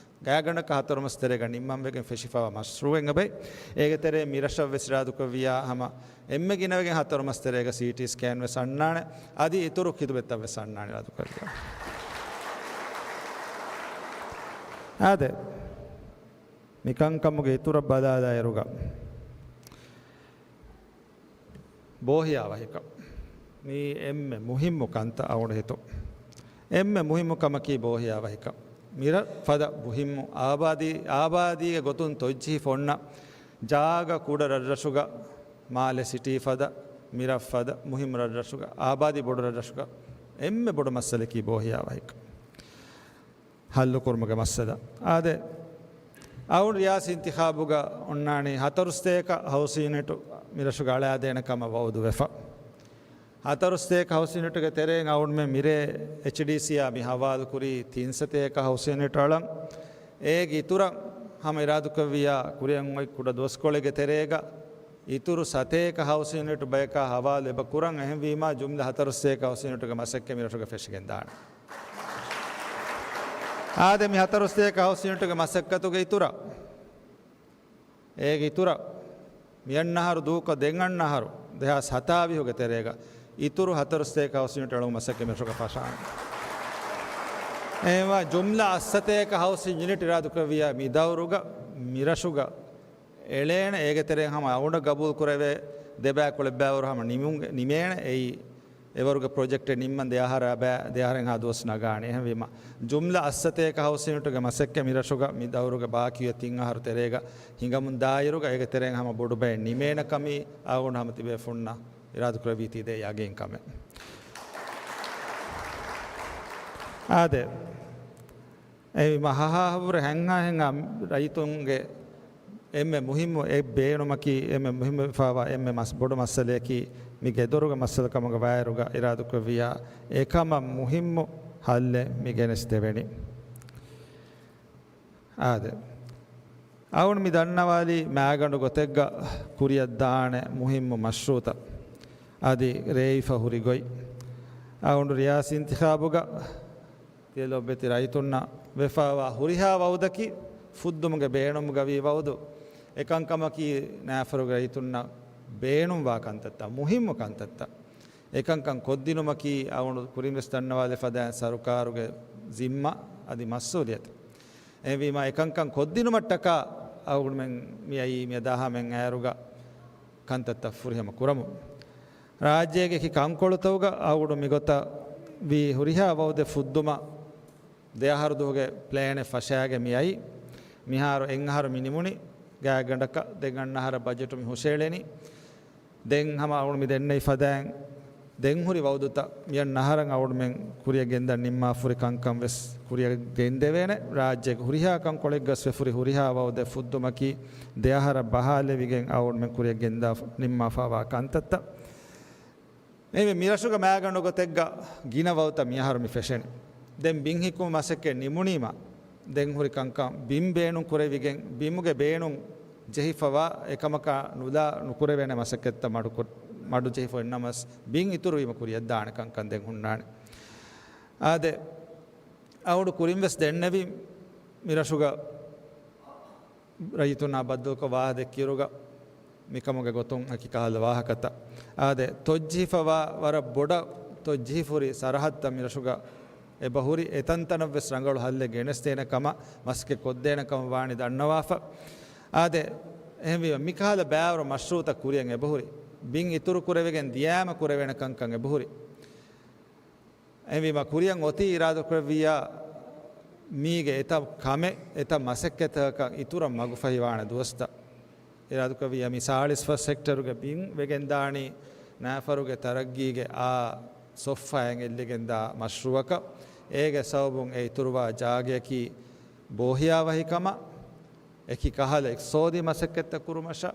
ގާތްގަނޑަކަށް ހަތަރު މަސް ތެރޭގަ ނިންމަންވެގެން ފެށިފަވާ މަޝްރޫޢެއް އެބައި. އޭގެ ތެރޭ މިރަށަށް ވެސް އިރާދަކުރެއްވިއްޔާ ހަމަ އެންމެ ގިނަވެގެން ހަތަރު މަސް ތެރޭގަ ސީޓީ ސްކޭން ވެސް އަންނާނެ. އަދި އިތުރު ޚިދުމަތްތައް ވެސް އަންނާނެ އިރާދަކުރެއްވިއްޔާ. އާދެ، މިކަންކަމުގެ އިތުރަށް ބަލާލާއިރުގަ، ބޯހިޔާވަހިކަން. މީ އެންމެ މުހިއްމު ކަންތައް އަޅުގަނޑު ހިތުން. އެންމެ މުހިއްމު ކަމަކީ ބޯހިޔާވަހިކަން. މިރަށް ފަދަ މުހިއްމު އާބާދީ، އާބާދީގެ ގޮތުން ތޮއްޖެހިފަ އޮންނަ ޖާގަ ކުޑަ ރަށްރަށުގަ، މާލެ ސިޓީ ފަދަ، މިރަށް ފަދަ މުހިއްމު ރަށްރަށުގަ، އާބާދީ ބޮޑު ރަށްރަށުގަ އެންމެ ބޮޑު މައްސަލައަކީ ބޯހިޔާވަހިކަން. ހައްލުކުރުމުގެ މައްސަލަ. އާދެ، އަޅުގަނޑު ރިޔާސީ އިންތިޚާބުގަ އޮންނާނީ ހަތަރު ސަތޭކަ ހައުސް ޔުނިޓު މިރަށުގަ އަޅާދޭނެ ކަމަށް ވައުދުވެފަ. ހަތަރު ސަތޭކަ ހައުސް ޔުނިޓުގެ ތެރެއިން އަޅުގަނޑުމެން މިރޭ އެޗްޑީސީއާ މި ހަވާލު ކުރީ ތިން ސަތޭކަ ހައުސް ޔުނިޓް އަޅަން. އޭގެ އިތުރަށް ހަމަ އިރާދަކުރެއްވިއްޔާ ކުރިއަށް އޮތް ކުޑަ ދުވަސްކޮޅެއްގެ ތެރޭގަ އިތުރު ސަތޭކަ ހައުސް ޔުނިޓު ބަޔަކާ ހަވާލު އެބަ ކުރަން. އެހެންވީމާ، ޖުމްލަ ހަތަރު ސަތޭކަ ހައުސް ޔުނިޓުގެ މަސައްކަތް މިރަށުގަ ފެށިގެން ދާނެ. އާދެ، މި ހަތަރު ސަތޭކަ ހައުސް ޔުނިޓުގެ މަސައްކަތުގެ އިތުރަށް، އޭގެ އިތުރަށް މިއަންނަ އަހަރު ދޫކޮށް ދެން އަންނަ އަހަރު، ދެހާސް ހަތާވީހުގެ ތެރޭގަ އިތުރު ހަތަރު ސަތޭކަ ހައުސް ޔުނިޓް އެޅުމުގެ މަސައްކަތް މިރަށުގަ ފަށާނެ. އެހެންވީމާ، ޖުމްލަ އަށް ސަތޭކަ ހައުސް ޔުނިޓް އިރާދަކުރެއްވިއްޔާ މި ދައުރުގަ މިރަށުގަ އެޅޭނެ. އޭގެ ތެރެއިން ހަމަ އަޅުގަނޑަށް ގަބޫލު ކުރެވޭ ދެބައި ކުޅެ ބައިވަރު ހަމަ ނިމުން-، ނިމޭނެ. އެއީ އެވަރުގެ ޕްރޮޖެކްޓެއް ނިންމަން ދެ އަހަރާ ބައި، ދެ އަހަރެއްހާ ދުވަސް ނަގާނެ. އެހެންވީމާ، ޖުމްލަ އަށް ސަތޭކަ ހައުސް ޔުނިޓުގެ މަސައްކަތް މިރަށުގަ މި ދައުރުގެ ބާކީވެ ތިން އަހަރު ތެރޭގަ ހިނގަމުން ދާއިރުގަ، އޭގެ ތެރެއިން ހަމަ ބޮޑު ބައެއް ނިމޭނެ ކަމީ އަޅުގަނޑު ހަމަ ތިބޭފުންނަށް އިރާދަކުރެއްވީތީ ދޭ ޔަގީން ކަމެއް. އާދެ، އެ މަހަހާހަވުރެ ހެންހާ ހެންހާ ރައްޔިތުންގެ އެންމެ މުހިއްމު އެއް ބޭނުމަކީ، އެންމެ މުހިއްމުވެފަވާ އެންމެ މަސް-، ބޮޑު މައްސަލަޔަކީ، މި ގެދޮރުގެ މައްސަލަ ކަމުގަ ވާއިރުގަ އިރާދަކުރެއްވިއްޔާ، އެކަމަށް މުހިއްމު ހައްލެއް މި ގެނެސްދެވެނީ. އާދެ، އަޅުގަނޑު މި ދަންނަވާލީ މައިގަނޑު ގޮތެއްގަ ކުރިއަށް ދާނެ މުހިއްމު މަޝްރޫޢުތައް އަދި ރޭވިފަ ހުރި ގޮތް. އަޅުގަނޑު ރިޔާސީ އިންތިޚާބުގަ ތިޔަ ލޯބިވެތި ރައްޔިތުންނަށް ވެފަވާ ހުރިހާ ވައުދަކީ، ފުއްދުމުގެ ބޭނުމުގަ ވީ ވައުދު. އެކަންކަމަކީ، ނާފަރުގެ ރައްޔިތުންނަށް ބޭނުންވާ ކަންތައްތައް، މުހިއްމު ކަންތައްތައް. އެކަންކަން ކޮށްދިނުމަކީ، އަޅުގަނޑު ކުރިންވެސް ދަންނަވާލެ ފަދައިން ސަރުކާރުގެ ޒިންމާ އަދި މަސްއޫލިއްޔަތު. އެހެންވީމާ، އެކަންކަން ކޮށްދިނުމަށްޓަކާ އަޅުގަނޑުމެން މިއައީ މިއަދާހާމެން އައިރުގަ ކަންތައްތައް ފުރިހަމަ ކުރަމުން. ރާއްޖޭގެ އެކި ކަންކޮޅުތަކުގަ އަޅުގަނޑު މިގޮތަށް ވީ ހުރިހާ ވައުދެއް ފުއްދުމަށް ދެ އަހަރު ދުވަހުގެ ޕްލޭނެއް ފަށާގެން މިއައީ. މިހާރު އެއް އަހަރު މި ނިމުނީ ގާތްގަނޑަކަށް، ދެން އަންނަ އަހަރަށް ބަޖެޓު މި ހުށައެޅެނީ. ދެން ހަމަ އަޅުގަނޑު މި ދެންނެވި ފަދައިން ދެން ހުރި ވައުދުތައް މިއަންނަ އަހަރަށް އަޅުގަނޑުމެން ކުރިއަށް ގެންދަން ނިންމާފަ ހުރި ކަންކަން ވެސް ކުރިއަށް ގެންދެވޭނެ. ރާއްޖޭގެ ހުރިހާ ކަންކޮޅެއްގަސް ވެފަ ހުރި ހުރިހާ ވައުދެއް ފުއްދުމަކީ ދެ އަހަރަށް ބަހާލެވިގެން އަޅުގަނޑުމެން ކުރިއަށް ގެންދާ ނިންމާފަވާ ކަންތައްތައް. އެހެންވެ، މިރަށުގެ މައިގަނޑު ގޮތެއްގަ ގިނަ ވައުދުތައް މިއަހަރު މި ފެށެނީ. ދެން ބިން ހިއްކުމުގެ މަސައްކަތް ނިމުނީމަ، ދެން ހުރި ކަންކަން ބިން ބޭނުން ކުރެވިގެން، ބިމުގެ ބޭނުން ޖެހިފަވާ އެކަމަކާ ނުލާ ނުކުރެވޭނެ މަސައްކަތްތައް މަޑުކޮށް، މަޑުޖެހިފަ އިންނަމަސް، ބިން އިތުރުވީމަ ކުރިއަށްދާނެ ކަންކަން ދެން ހުންނާނެ. އާދެ، އަޅުގަނޑު ކުރިން ވެސް ދެންނެވި މިރަށުގަ ރައްޔިތުންނާ ބައްދަލުކޮށް ވާހަކަ ދެއްކިއިރުގަ، މިކަމުގެ ގޮތުން އެކި ކަހަލަ ވާހަކަތައް. އާދެ، ތޮއްޖެހިފަވާ ވަރަށް ބޮޑަށް ތޮއްޖެހިފަ ހުރި ސަރަހައްދުތައް މިރަށުގަ އެބަހުރި. އެތަންތަނަށް ވެސް ރަނގަޅު ހައްލެއް ގެނެސްދޭނެ ކަމަށް، މަސައްކަތް ކޮށްދޭނެ ކަމަށް ވާނީ ދަންނަވާފަ. އާދެ، އެހެންވީމަ، މިކަހަލަ ބައިވަރު މަޝްރޫޢުތައް ކުރިއަށް އެބަހުރި. ބިން އިތުރު ކުރެވިގެން ދިޔާމަ ކުރެވޭނެ ކަންކަން އެބަހުރި. އެހެންވީމަ، ކުރިއަށް އޮތީ އިރާދަކުރެއްވިއްޔާ، މީގެ އެތައް ކަމެއް، އެތައް މަސައްކަތްތަކަކަށް އިތުރަށް މަގުފަހިވާނެ ދުވަސްތައް. އިރާދަކުރެއްވިއްޔާ، މި ސާޅީސް ފަސް ހެކްޓަރުގެ ބިން ވެގެންދާނީ ނާފަރުގެ ތަރައްގީގެ އާ ސޮފް ފަޔަށް އެއްލިގެންދާ މަޝްރޫޢަކަށް. އޭގެ ސަބަބުން އެ އިތުރުވާ ޖާގަޔަކީ ބޯހިޔާވަހިކަމަށް، އެކި ކަހަލަ އިޤްތިޞާދީ މަސައްކަތްތައް ކުރުމަށާ،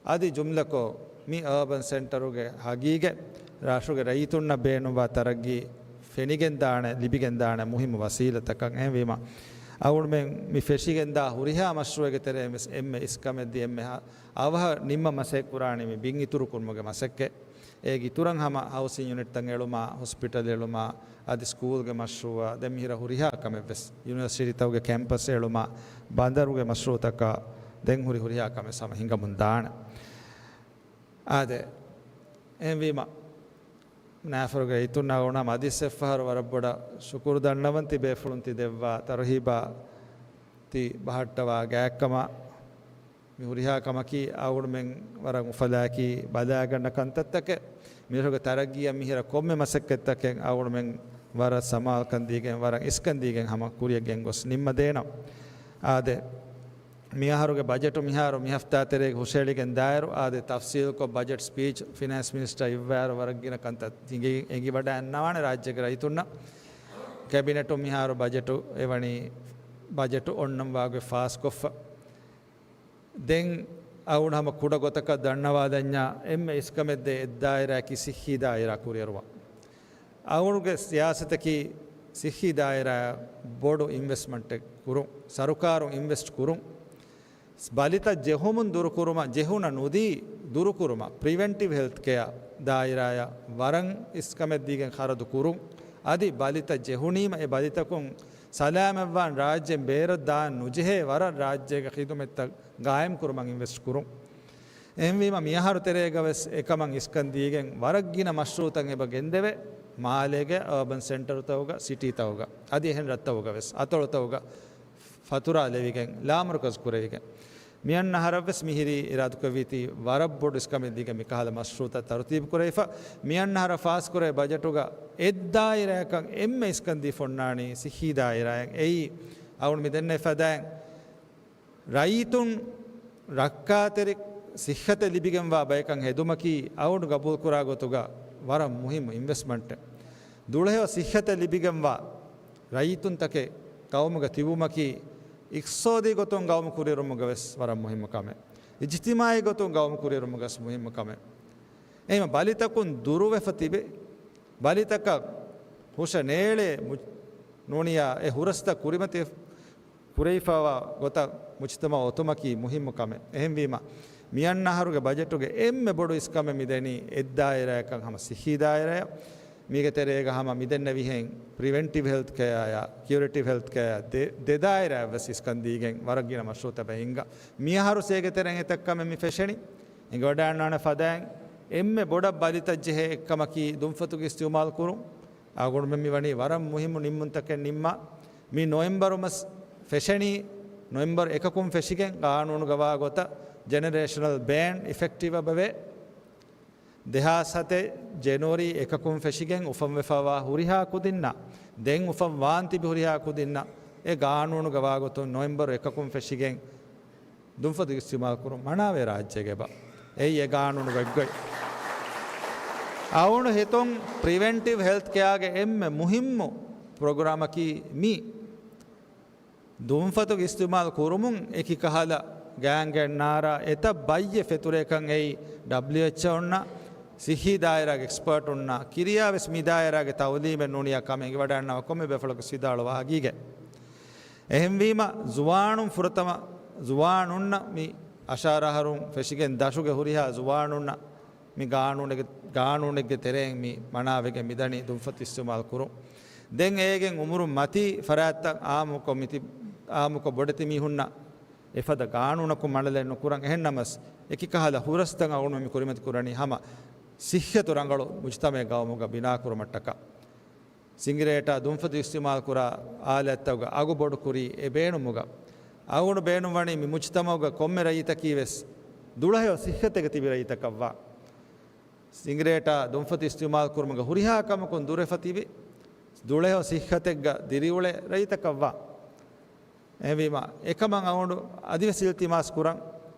އަދި ޖުމްލަކޮށް، މި އާބަން ސެންޓަރުގެ ހަގީގަތް، ރަށުގެ ރައްޔިތުންނަށް ބޭނުންވާ ތަރައްގީ ފެނިގެންދާނެ، ލިބިގެންދާނެ މުހިއްމު ވަސީލަތްތަކަށް. އެހެންވީމަ، އަޅުގަނޑުމެން މި ފެށިގެންދާ ހުރިހާ މަޝްރޫޢެއްގެ ތެރެއިން ވެސް އެންމެ އިސްކަމެއް ދީ، އެންމެ އަވަހަށް ނިންމަން މަސައްކަތް ކުރާނީ މި ބިން އިތުރު ކުރުމުގެ މަސައްކަތް. އޭގެ އިތުރަށް ހަމަ ހައުސިން ޔުނިޓްތައް އެޅުމާ، ހޮސްޕިޓަލް އެޅުމާ، އަދި ސްކޫލްގެ މަޝްރޫޢާ، ދެން މިހިރަ ހުރިހާ ކަމެއް ވެސް، ޔުނިވަރސިޓީތަކުގެ ކެމްޕަސް އެޅުމާ، ބަނދަރުގެ މަޝްރޫޢުތަކާ، ދެން ހުރި ހުރިހާ ކަމެއް ހަމަ ހިނގަމުން ދާނެ. އާދެ، އެހެންވީމަ، ނާފަރުގެ ރައްޔިތުންނާ އަޅުގަނޑު މަދިސް އެއްފަހަރު ވަރަށް ބޮޑަށް ޝުކުރު ދަންނަވަން ތިބޭފުޅުން ތި ދެއްވާ ތަރުހީބާ ތި ބަހައްޓަވާ ގާތްކަމަށް. މި ހުރިހާ ކަމަކީ އަޅުގަނޑުމެން ވަރަށް އުފަލާއެކީ ބަލާގަންނަ ކަންތައްތަކެއް. މިރަށުގެ ތަރައްގީއަށް މިހިރަ ކޮންމެ މަސައްކަތްތަކެއް އަޅުގަނޑުމެން ވަރަށް ސަމާލުކަން ދީގެން، ވަރަށް އިސްކަން ދީގެން ހަމަ ކުރިއަށް ގެންގޮސް ނިންމަދޭނަން. އާދެ، މިއަހަރުގެ ބަޖެޓު މިހާރު މިހަފްތާ ތެރޭގަ ހުށައެޅިގެން ދާއިރު، އާދެ، ތަފްސީލުކޮށް ބަޖެޓް ސްޕީޗް ފިނޭންސް މިނިސްޓަރ އިއްވާއިރު ވަރަށް ގިނަ ކަންތައް އެނގި-، އެނގިވަޑައިގަންނަވާނެ ރާއްޖޭގެ ރައްޔިތުންނަށް. ކެބިނެޓުން މިހާރު ބަޖެޓު އެވަނީ ބަޖެޓު އޮންނަން ވާގޮތް ފާސްކޮށްފަ. ދެން އަޅުގަނޑު ހަމަ ކުޑަ ގޮތަކަށް ދަންނަވާލަންޏާ، އެންމެ އިސްކަމެއް ދޭ އެއްދާއިރާއަކީ ސިއްހީ ދާއިރާ ކުރިއެރުވާ. އަޅުގަނޑުގެ ސިޔާސަތަކީ ސިއްހީ ދާއިރާއަށް ބޮޑު އިންވެސްޓްމަންޓެއް ކުރުން، ސަރުކާރުން އިންވެސްޓް ކުރުން، ބަލިތައް ޖެހުމުން ދުރުކުރުމަށް، ޖެހުނަ ނުދީ ދުރުކުރުމަށް، ޕްރިވެންޓިވް ހެލްތް ކެއާ ދާއިރާއަށް ވަރަށް އިސްކަމެއް ދީގެން ޚަރަދު ކުރުން. އަދި ބަލިތައް ޖެހުނީމަ އެ ބަލިތަކުން ސަލާމަތްވާން ރާއްޖޭން ބޭރަށް ދާން ނުޖެހޭ ވަރަށް ރާއްޖޭގެ ޚިދުމަތްތައް ގާއިމް ކުރުމަށް އިންވެސްޓް ކުރުން. އެހެންވީމަ، މިއަހަރު ތެރޭގަ ވެސް އެކަމަށް އިސްކަން ދީގެން ވަރަށް ގިނަ މަޝްރޫއުތައް އެބަ ގެންދެވޭ، މާލޭގެ އަރބަން ސެންޓަރުތަކުގަ، ސިޓީތަކުގަ، އަދި އެހެން ރަށްތަކުގަ ވެސް، އަތޮޅުތަކުގަ ފަތުރާ ލެވިގެން، ލާމަރުކަޒު ކުރެވިގެން. މިއަންނަ އަހަރަށް ވެސް މިހިރީ އިރާދަކުރެއްވީތީ ވަރަށް ބޮޑު އިސްކަމެއް ދީގެން މިކަހަލަ މަޝްރޫއުތައް ތަރުތީބު ކުރެވިފަ. މިއަންނަ އަހަރަށް ފާސްކުރޭ ބަޖެޓުގަ އެއްދާއިރާއަކަށް އެންމެ އިސްކަން ދީފަ އޮންނާނީ ސިއްހީ ދާއިރާއަށް. އެއީ އަޅުގަނޑު މި ދެންނެވި ފަދައިން ރައްޔިތުން ރައްކާތެރި ސިއްހަތެއް ލިބިގެންވާ ބަޔަކަށް ހެދުމަކީ އަޅުގަނޑު ގަބޫލުކުރާ ގޮތުގަ ވަރަށް މުހިއްމު އިންވެސްޓްމަންޓެއް. ދުޅަހެޔޮ ސިއްހަތެއް ލިބިގެންވާ ރައްޔިތުންތަކެއް ގައުމުގަ ތިބުމަކީ އިޤްތިޞާދީ ގޮތުން ގައުމު ކުރިއެރުމުގަ ވެސް ވަރަށް މުހިއްމު ކަމެއް. އިޖްތިމާޢީ ގޮތުން ގައުމު ކުރިއެރުމުގަ ވެސް މުހިއްމު ކަމެއް. އެހެންވީމަ ބަލިތަކުން ދުރުވެފަ ތިބެ، ބަލިތަކަށް ހުށަ ނޭޅޭ މު-، ނޫނިޔާ އެ ހުރަސްތައް ކުރިމަތި ކުރެވިފައިވާ ގޮތަށް މުޖްތަމަޢު އޮތުމަކީ މުހިއްމު ކަމެއް. އެހެންވީމަ، މިއަންނަ އަހަރުގެ ބަޖެޓުގެ އެންމެ ބޮޑު އިސްކަމެއް މި ދެނީ އެއްދާއިރާއަކަށް ހަމަ ސިއްހީ ދާއިރާއަށް. މީގެ ތެރޭގަ ހަމަ މި ދެންނެވިހެން ޕްރިވެންޓިވް ހެލްތް ކެއާއާ ކިއުރޭޓިވް ހެލްތް ކެއާ ދެ-، ދެ ދާއިރާއަށް ވެސް އިސްކަން ދީގެން ވަރަށް ގިނަ މަޝްރޫއުތައް އެބަ ހިންގާ. މިއަހަރު ސޭގެ ތެރެއިން އެތައް ކަމެއް މި ފެށެނީ. އެނގިވަޑައިގަންނަވާނެ ފަދައިން އެންމެ ބޮޑަށް ބަލިތައް ޖެހޭ އެއްކަމަކީ ދުންފަތުގެ އިސްތިޢުމާލު ކުރުން. އަޅުގަނޑުމެން މި ވަނީ ވަރަށް މުހިއްމު ނިންމުންތަކެއް ނިންމާ. މި ނޮވެމްބަރު މަސް ފެށެނީ، ނޮވެމްބަރު އެކަކުން ފެށިގެން ގާނޫނުގަވާ ގޮތަށް ޖެނެރޭޝަނަލް ބޭން އިފެކްޓިވް އެބަވޭ. ދެހާސް ހަތެއް ޖެނުއަރީ އެކަކުން ފެށިގެން އުފަންވެފައިވާ ހުރިހާ ކުދިންނަށް، ދެން އުފަން ވާން ތިބި ހުރިހާ ކުދިންނަށް އެ ގާނޫނުގަވާގޮތުން ނޮވެމްބަރު އެކަކުން ފެށިގެން ދުންފަތު އިސްތިޢުމާލު ކުރުން މަނާވޭ ރާއްޖޭގެ އެބަ. އެއީ އެ ގާނޫނުގެ އެއްގޮތް. އަޅުގަނޑު ހިތުން ޕްރިވެންޓިވް ހެލްތް ކެއާގެ އެންމެ މުހިއްމު ޕްރޮގްރާމަކީ މީ. ދުންފަތުގެ އިސްތިޢުމާލު ކުރުމުން އެކި ކަހަލަ ގާންގެއް ނާރާ އެތައް ބައްޔެއް ފެތުރޭކަން އެއީ ޑަބްލިއުއެޗްއޯ އޮންނަ، ސިއްހީ ދާއިރާގެ އެކްސްޕާޓުންނަށް ކިރިޔާ ވެސް މި ދާއިރާގެ ތައުލީމެއް ނޫނިޔާ ކަމެއް އެނގިވަޑައިގަންނަވާ ކޮންމެ ބޭފުޅަކު ވިދާޅުވާ ހަގީގަތް. އެހެންވީމަ، ޒުވާނުން ފުރަތަމަ ޒުވާނުންނަށް މި އަށާރަ އަހަރުން ފެށިގެން ދަށުގެ ހުރިހާ ޒުވާނުންނަށް މި ގާނޫނެއްގެ، ގާނޫނެއްގެ ތެރެއިން މި މަނާވެގެން މިދަނީ ދުންފަތު އިސްތިޢުމާލު ކުރުން. ދެން އޭގެން އުމުރުން މަތީ ފަރާތްތައް އާއްމުކޮށް މިތި-، އާއްމުކޮށް ބޮޑެތި މީހުންނަށް އެފަދަ ގާނޫނަކުން މަނަލެއް ނުކުރަން. އެހެންނަމަސް، އެކި ކަހަލަ ހުރަސްތައް އަޅުގަނޑު މި ކުރިމަތި ކުރަނީ ހަމަ ސިއްހަތު ރަނގަޅު މުޖްތަމަޢެއް ގައުމުގަ ބިނާކުރުމަށްޓަކާ. ސިނގިރޭޓާ ދުންފަތު އިސްތިޢުމާލު ކުރާ އާލާތްތަކުގަ އަގު ބޮޑު ކުރީ އެ ބޭނުމުގަ. އަޅުގަނޑު ބޭނުންވަނީ މި މުޖްތަމަޢުގަ ކޮންމެ ރައްޔިތަކީ ވެސް ދުޅަހެޔޮ ސިއްހަތެއްގަ ތިބި ރައްޔިތަކަށްވާ. ސިނގިރޭޓާ ދުންފަތު އިސްތިޢުމާލު ކުރުމުގެ ހުރިހާ ކަމަކުން ދުރުވެފަ ތިބި، ދުޅަހެޔޮ ސިއްހަތެއްގަ ދިރިއުޅޭ ރައްޔިތަކަށްވާ. އެހެންވީމަ، އެކަމަށް އަޅުގަނޑު އަދިވެސް އިލްތިމާސް ކުރަން،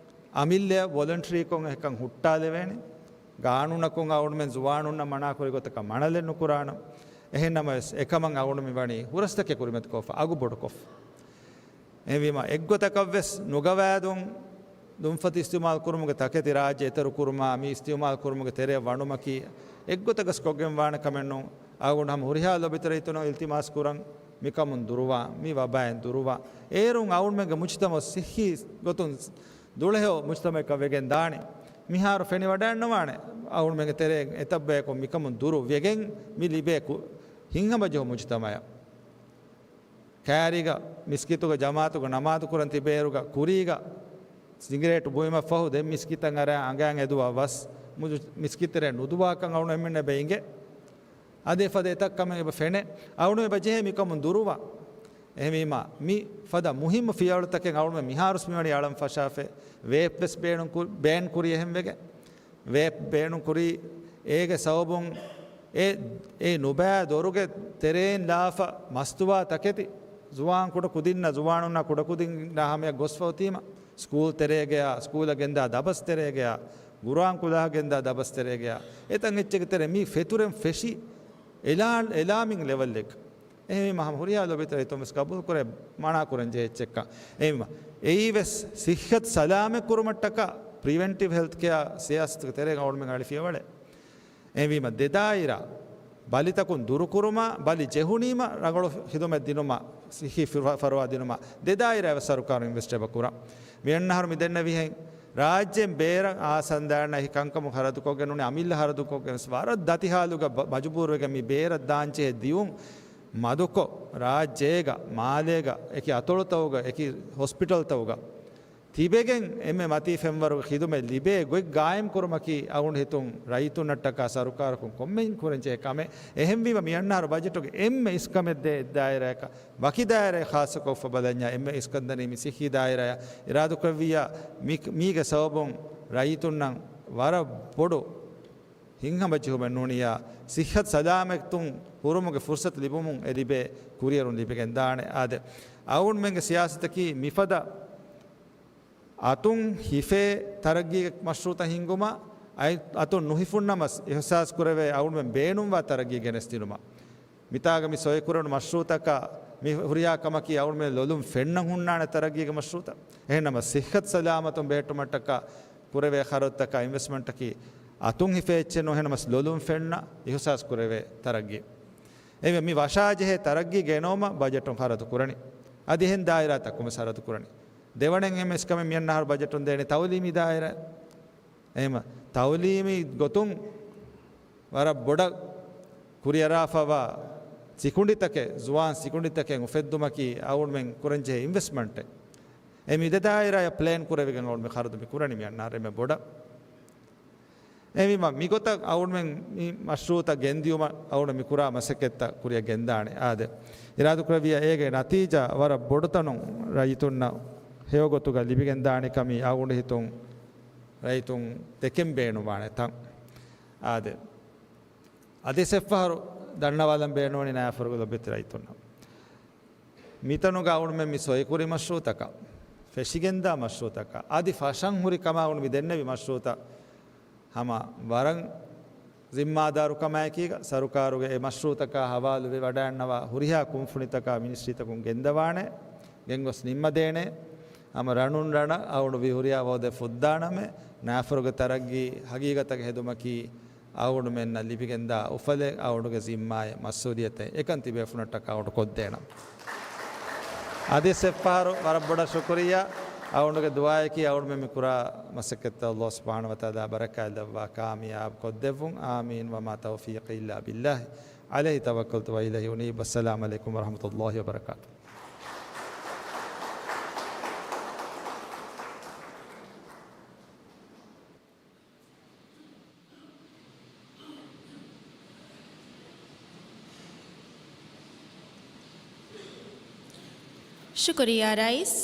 އަމިއްލައަށް ވޮލަންޓަރީކޮށް އެކަން ހުއްޓާލެވޭނެ. ގާނޫނަކުން އަޅުގަނޑުމެން ޒުވާނުންނަށް މަނާކުރި ގޮތަކަށް މަނަލެއް ނުކުރާނަން. އެހެންނަމަވެސް، އެކަމަށް އަޅުގަނޑު މިވަނީ ހުރަސްތަކެއް ކުރިމަތިކޮށްފަ، އަގު ބޮޑުކޮށްފަ. އެހެންވީމަ، އެއްގޮތަކަށްވެސް ނުގަވާދުން ދުންފަތު އިސްތިޢުމާލު ކުރުމުގެ ތަކެތި ރާއްޖެ އެތެރެ ކުރުމާ، މި އިސްތިޢުމާލު ކުރުމުގެ ތެރެއަށް ވަނުމަކީ، އެއްގޮތަކަސް ކޮށްގެން ވާނެ ކަމެއް ނޫން. އަޅުގަނޑު ހަމަ ހުރިހާ ލޮބިތެރެއިތުން އިލްތިމާސް ކުރަން، މިކަމުން ދުރުވާ، މި ވަބާއިން ދުރުވާ. އޭރުން އަޅުގަނޑުމެންގެ މުޖްތަމަޢު ސިއްހީ ގޮތުން ދުޅަހެޔޮ މުޖްތަމަޢަކަށް ވެގެން ދާނެ. މިހާރު ފެނިވަޑައިންނަވާނެ އަޅުގަނޑުމެންގެ ތެރެއިން އެތައް ބަޔަކު މިކަމުން ދުރު ވެގެން މި ލިބޭ ކު-، ހިތްހަމަޖެހު މުޖްތަމަޢަށް. ކައިރީގަ މިސްކިތުގަ ޖަމާޢަތުގަ ނަމާދު ކުރަން ތިބޭއިރުގަ ކުރީގަ ސިނގިރޭޓު ބުއިމަށްފަހު ދެން މިސްކިތަށް އަރާ އަނގައިން އެދުވާ ވަސް މުދު މިސްކިތްތެރެއަށް ނުދުވާކަން އަޅުގަނޑު އެންމެންނަށް އެބަ އިނގޭ. އަދި އެފަދަ އެތައް ކަމެއް އެބަ ފެނޭ. އަޅުގަނޑު އެބަ ޖެހޭ މިކަމުން ދުރުވާ. އެހެންވީމާ، މި ފަދަ މުހިއްމު ފިޔަވަޅުތަކެއް އަޅުގަނޑު މިހާރުސް މިވަނީ އަޅަން ފަށާފަ. ވޭޕް ވެސް ބޭނުން ކު-، ބޭން ކުރި އެހެން ވެގެން. ވޭޕް ބޭނުން ކުރީ، އޭގެ ސަބަބުން އެ، އެ ނުބައި ދޮރުގެ ތެރެއިން ލާފަ މަސްތުވާ ތަކެތި، ޒުވާން ކުޑަ ކުދިންނަށް، ޒުވާނުންނާ ކުޑަ ކުދިންނާ ހަމަޔަށް ގޮސްފަ އޮތީމަ، ސްކޫލް ތެރޭގަޔާ، ސްކޫލަށް ގެންދާ ދަބަސް ތެރޭގަޔާ، ގުރުއާން ކުލަހަށް ގެންދާ ދަބަސް ތެރޭގަޔާ، އެތަން އެއްޗެއްގެ ތެރޭ މި ފެތުރެން ފެށި އެލާ-، އެލާމިން ލެވެލްއެއް. އެހެންވީމަ ހަމަ ހުރިހާ ލޯބިވެތި ރައްޔިތުން ވެސް ގަބޫލު ކުރޭ، މަނާ ކުރަން ޖެހޭ އެއްޗެއްކަން. އެހެންވީމަ އެއީ ވެސް ސިއްހަތު ސަލާމަތް ކުރުމަށްޓަކާ ޕްރިވެންޓިވް ހެލްތް ކެއާ ސިޔާސަތުގެ ތެރޭގަ އަޅުގަނޑުމެން އަޅިފި އެވަޅެއް. އެހެންވީމަ ދެ ދާއިރާ، ބަލިތަކުން ދުރުކުރުމާ، ބަލި ޖެހުނީމަ ރަނގަޅު ހިދުމަތް ދިނުމާ، ސިއްހީ ފިރު-، ފަރުވާ ދިނުމާ، ދެ ދާއިރާ ވެސް ސަރުކާރުން އިންވެސްޓް އެބަ ކުރާ. މިއަންނަ އަހަރު މި ދެންނެވިހެން، ރާއްޖޭން ބޭރަށް އާ ސަންދާން އެހި ކަންކަމުން ޚަރަދުކޮށްގެން ނޫނީ، އަމިއްލަ ޚަރަދުކޮށްގެން ވެސް ވަރަށް ދަތި ހާލުގަ ބަ-، މަޖުބޫރުވެގެން މި ބޭރަށް ދާންޖެހޭ ދިޔުން މަދުކޮށް، ރާއްޖޭގަ، މާލޭގަ، އެކި އަތޮޅުތަކުގަ، އެކި ހޮސްޕިޓަލްތަކުގަ ތިބެގެން އެންމެ މަތީ ފެންވަރުގެ ޚިދުމަތް ލިބޭ ގޮތް ގާއިމް ކުރުމަކީ އަޅުގަނޑު ހިތުން ރައްޔިތުންނަށްޓަކާ ސަރުކާރަކުން ކޮންމެހެން ކުރަންޖެހޭ ކަމެއް. އެހެންވީމަ މިއަންނަ އަހަރު ބަޖެޓުގެ އެންމެ އިސްކަމެއް ދޭ އެއްދާއިރާއަކަށް ވަކި ދާއިރާއެއް ޚާއްޞަކޮށްފަ ބަލަންޏާ އެންމެ އިސްކަންދަނީ މި ސިއްހީ ދާއިރާއަށް އިރާދަކުރެއްވިއްޔާ، މި-، މީގެ ސަބަބުން ރައްޔިތުންނަށް ވަރަށް ބޮޑު ހިތްހަމަޖެހުމެއް ނޫނިއްޔާ، ސިއްހަތު ސަލާމަތުން ހުރުމުގެ ފުރުސަތު ލިބުމުން އެ ލިބޭ ކުރިއެރުން ލިބިގެންދާނެ. އާދެ، އަޅުގަނޑުމެންގެ ސިޔާސަތަކީ މިފަދަ އަތުން ހިފޭ ތަރައްގީގެ މަޝްރޫޢުތައް ހިންގުމަށް، އަތް-، އަތުން ނުހިފުންނަމަސް އިހުސާސް ކުރެވޭ އަޅުގަނޑުމެން ބޭނުންވާ ތަރައްގީ ގެނެސްދިނުމަށް. މިތާގަ މި ސޮއިކުރެވުނު މަޝްރޫޢުތަކަށް މި ހުރިހާ ކަމަކީ އަޅުގަނޑުމެން ލޮލުން ފެންނަން ހުންނާނެ ތަރައްގީގެ މަޝްރޫޢުތައް. އެހެންނަމަ ސިއްހަތު ސަލާމަތުން ބެހެއްޓުމަށްޓަކާ ކުރެވޭ ޚަރަދުތަކާ އިންވެސްޓްމަންޓަކީ އަތުން ހިފޭ އެއްޗެއް ނޫން. އެހެންނަމަސް ލޮލުން ފެންނަ އިހުސާސް ކުރެވޭ ތަރައްގީ. އެހެންވެ މި ވަށާޖެހޭ ތަރައްގީ ގެނައުމަށް ބަޖެޓުން ޚަރަދު ކުރަނީ. އަދި އެހެން ދާއިރާތަކުން ވެސް ޚަރަދު ކުރަނީ. ދެވަނައިން އެންމެ އިސްކަމެއް މިއަންނަ އަހަރު ބަޖެޓުން ދޭނީ ތައުލީމީ ދާއިރާ. އެހެން ތައުލީމީ ގޮތުން ވަރަށް ބޮޑަށް ކުރިއަރާފަވާ ސިކުނޑިތަކެއް، ޒުވާން ސިކުނޑިތަކެއް އުފެއްދުމަކީ އަޅުގަނޑުމެން ކުރަންޖެހޭ އިންވެސްޓްމަންޓެއް. އެ މި ދެ ދާއިރާއަށް ޕްލޭން ކުރެވިގެން އަޅުގަނޑުމެން ޚަރަދު މި ކުރަނީ މި އަންނަ އަހަރު އެންމެ ބޮޑަށް. އެހެންވީމަ މިގޮތަށް އަޅުގަނޑުމެން މި މަޝްރޫޢުތައް ގެންދިޔުމަށް އަޅުގަނޑު މި ކުރާ މަސައްކަތްތައް ކުރިއަށް ގެންދާނެ. އާދެ، އިރާދަކުރެއްވިއްޔާ އޭގެ ނަތީޖާ ވަރަށް ބޮޑުތަނުން ރައްޔިތުންނަށް ހެޔޮގޮތުގަ ލިބިގެންދާނެ ކަމީ އަޅުގަނޑު ހިތުން ރައްޔިތުން ދެކެން ބޭނުންވާނެ ތަން. އާދެ، އަދި އެއްފަހަރު ދަންނަވާލަން ބޭނުންވަނީ ނާފަރުގެ ލޮބެތި ރައްޔިތުންނަށް. މިތަނުގަ އަޅުގަނޑުމެން މި ސޮއިކުރި މަޝްރޫޢުތަކަށް، ފެށިގެންދާ މަޝްރޫޢުތަކަށް، އަދި ފަށަން ހުރި ކަމާ އަޅުގަނޑު މި ދެންނެވި މަޝްރޫޢުތައް ހަމަ ވަރަށް ޒިންމާދާރުކަމާއެކީގަ، ސަރުކާރުގެ އެ މަޝްރޫޢުތަކާ ހަވާލުވެ ވަޑައިގަންނަވާ ހުރިހާ ކުންފުނިތަކާ މިނިސްޓްރީތަކުން ގެންދަވާނެ، ގެންގޮސް ނިންމަދޭނެ. ހަމަ ރަނުން ރަނަށް އަޅުގަނޑު ވީ ހުރިހާ ވައުދެއް ފުއްދާނަމޭ، ނާފަރުގެ ތަރައްގީ ހަގީގަތަކަށް ހެދުމަކީ އަޅުގަނޑުމެންނަށް ލިބިގެންދާ އުފަލެއް، އަޅުގަނޑުގެ ޒިންމާއެއް، މަސްއޫލިއްޔަތެއް. އެކަން ތިބޭފުޅުންނަށްޓަކާ އަޅުގަނޑު ކޮށްދޭނަން. އަދި އެއްފަހަރު ވަރަށް ބޮޑަށް ޝުކުރިއްޔާ. އަޅުގަނޑުގެ ދުޢާއަކީ އަޅުގަނޑުމެން މި ކުރާ މަސައްކަތްތައް ﷲ ސުބްޙާނަހޫ ވަތަޢާލާ ބަރަކާތްލައްވާ ކާމިޔާބު ކޮށްދެއްވުން. އާމީން. وما توفيقي إلا بالله عليه توكلت وإليه أنيب. والسلام عليكم ورحمة الله وبركاته. ޝުކުރިއްޔާ ރައީސް.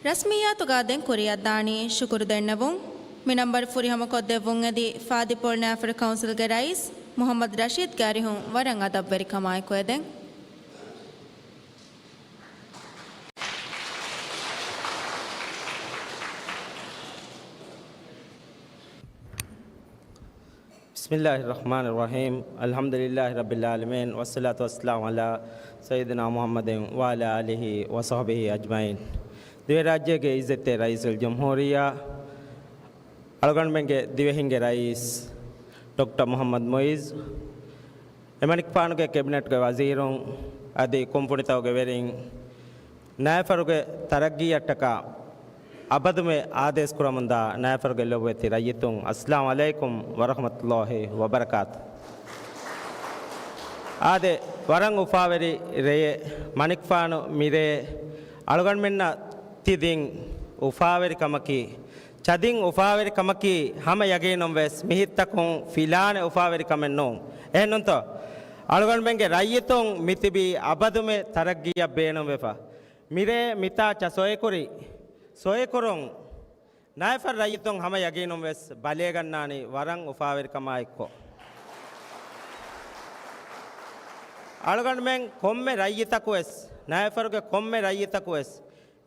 ރަސްމިއްޔާތުގަ ދެން ކުރިއަށްދާނީ ޝުކުރު ދެންނެވުން. މި ނަންބަރު ފުރިހަމަ ކޮށްދެއްވުން އެދި ފާދިޕޯޅު ނާފަރު ކައުންސިލްގެ ރައީސް މުޙައްމަދު ރަޝީދްގެ އަރިހުން ވަރަށް އަދަބުވެރިކަމާއެކު އެދެން. بسم الله الرحمن الرحيم. الحمد لله رب العالمين. والصلاة والسلام على سيدنا محمد وعلى آله وصحبه أجمعين. ދިވެހިރާއްޖޭގެ އިއްޒަތްތެރި ރައީސުލްޖުމްހޫރިއްޔާ، އަޅުގަނޑުމެންގެ ދިވެހިންގެ ރައީސް ޑޮކްޓަރ މުޙައްމަދު މުޢިއްޒު، އެމަނިކުފާނުގެ ކެބިނެޓްގެ ވަޒީރުން އަދި ކުންފުނިތަކުގެ ވެރިން، ނާފަރުގެ ތަރައްގީއަށްޓަކާ އަބަދުމެ އާދޭސް ކުރަމުންދާ ނާފަރުގެ ލޮބުވެތި ރައްޔިތުން، އައްސަލާމު ޢަލައިކުމް ވަރަޙްމަތުﷲި ވަބަރަކާތު. އާދެ، ވަރަށް އުފާވެރި ރެޔެއް، މަނިކުފާނު މިރޭ އަޅުގަނޑުމެންނަށް ތި ދިން އުފާވެރި ކަމަކީ، ޗަދިން އުފާވެރި ކަމަކީ ހަމަ ޔަގީނުން ވެސް މިހިތްތަކުން ފިލާނެ އުފާވެރި ކަމެއް ނޫން. އެހެންނޫންތޯ؟ އަޅުގަނޑުމެންގެ ރައްޔިތުން މިތިބީ އަބަދުމެ ތަރައްގީއަށް ބޭނުންވެފަ. މިރޭ މިތާ ޗަ ސޮއިކުރި، ސޮއިކުރުން ނާފަރު ރައްޔިތުން ހަމަ ޔަގީނުން ވެސް ބަލައިގަންނާނީ ވަރަށް އުފާވެރިކަމާއެއްކޮށް. އަޅުގަނޑުމެން ކޮންމެ ރައްޔިތަކު ވެސް، ނާފަރުގެ ކޮންމެ ރައްޔިތަކު ވެސް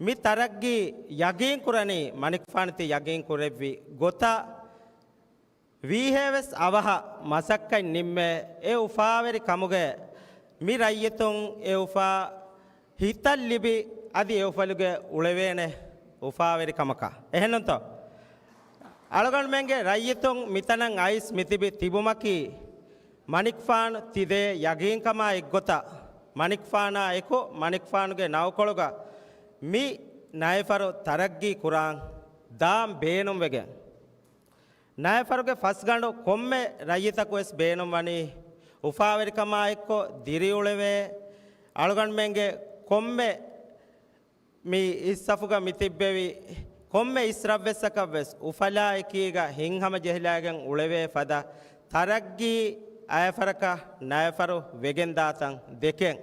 މި ތަރައްގީ ޔަގީން ކުރަނީ މަނިކުފާނު ތި ޔަގީން ކުރެއްވި ގޮތަށް ވީހޭވެސް އަވަހަށް މަސައްކަތް ނިންމޭ އެ އުފާވެރި ކަމުގެ މި ރައްޔިތުން އެ އުފާ ހިތަށް ލިބި އަދި އެ އުފަލުގެ އުޅެވޭނެ އުފާވެރިކަމަކަށް. އެހެންނޫންތޯ؟ އަޅުގަނޑުމެންގެ ރައްޔިތުން މިތަނަށް އައިސް މިތިބި ތިބުމަކީ، މަނިކުފާނު ތިދޭ ޔަގީންކަމާ އެއްގޮތަށް، މަނިކުފާނާ އެކު މަނިކުފާނުގެ ނައުކޮޅުގަ މި ނައިފަރު ތަރައްގީ ކުރާން ދާން ބޭނުންވެގެން. ނައިފަރުގެ ފަސްގަނޑު ކޮންމެ ރައްޔިތަކުވެސް ބޭނުންވަނީ އުފާވެރިކަމާ އެއްކޮށް ދިރިއުޅެވޭ، އަޅުގަނޑުމެންގެ ކޮންމެ މި އިސްސަފުގަ މިތިއްބެވި ކޮންމެ އިސްރަށްވެއްސަކަށްވެސް އުފަލާ އެކީގަ ހިތްހަމަ ޖެހިލައިގެން އުޅެވޭ ފަދަ ތަރައްގީ އައިފަރަކަށް ނައިފަރު ވެގެންދާތަން ދެކެން.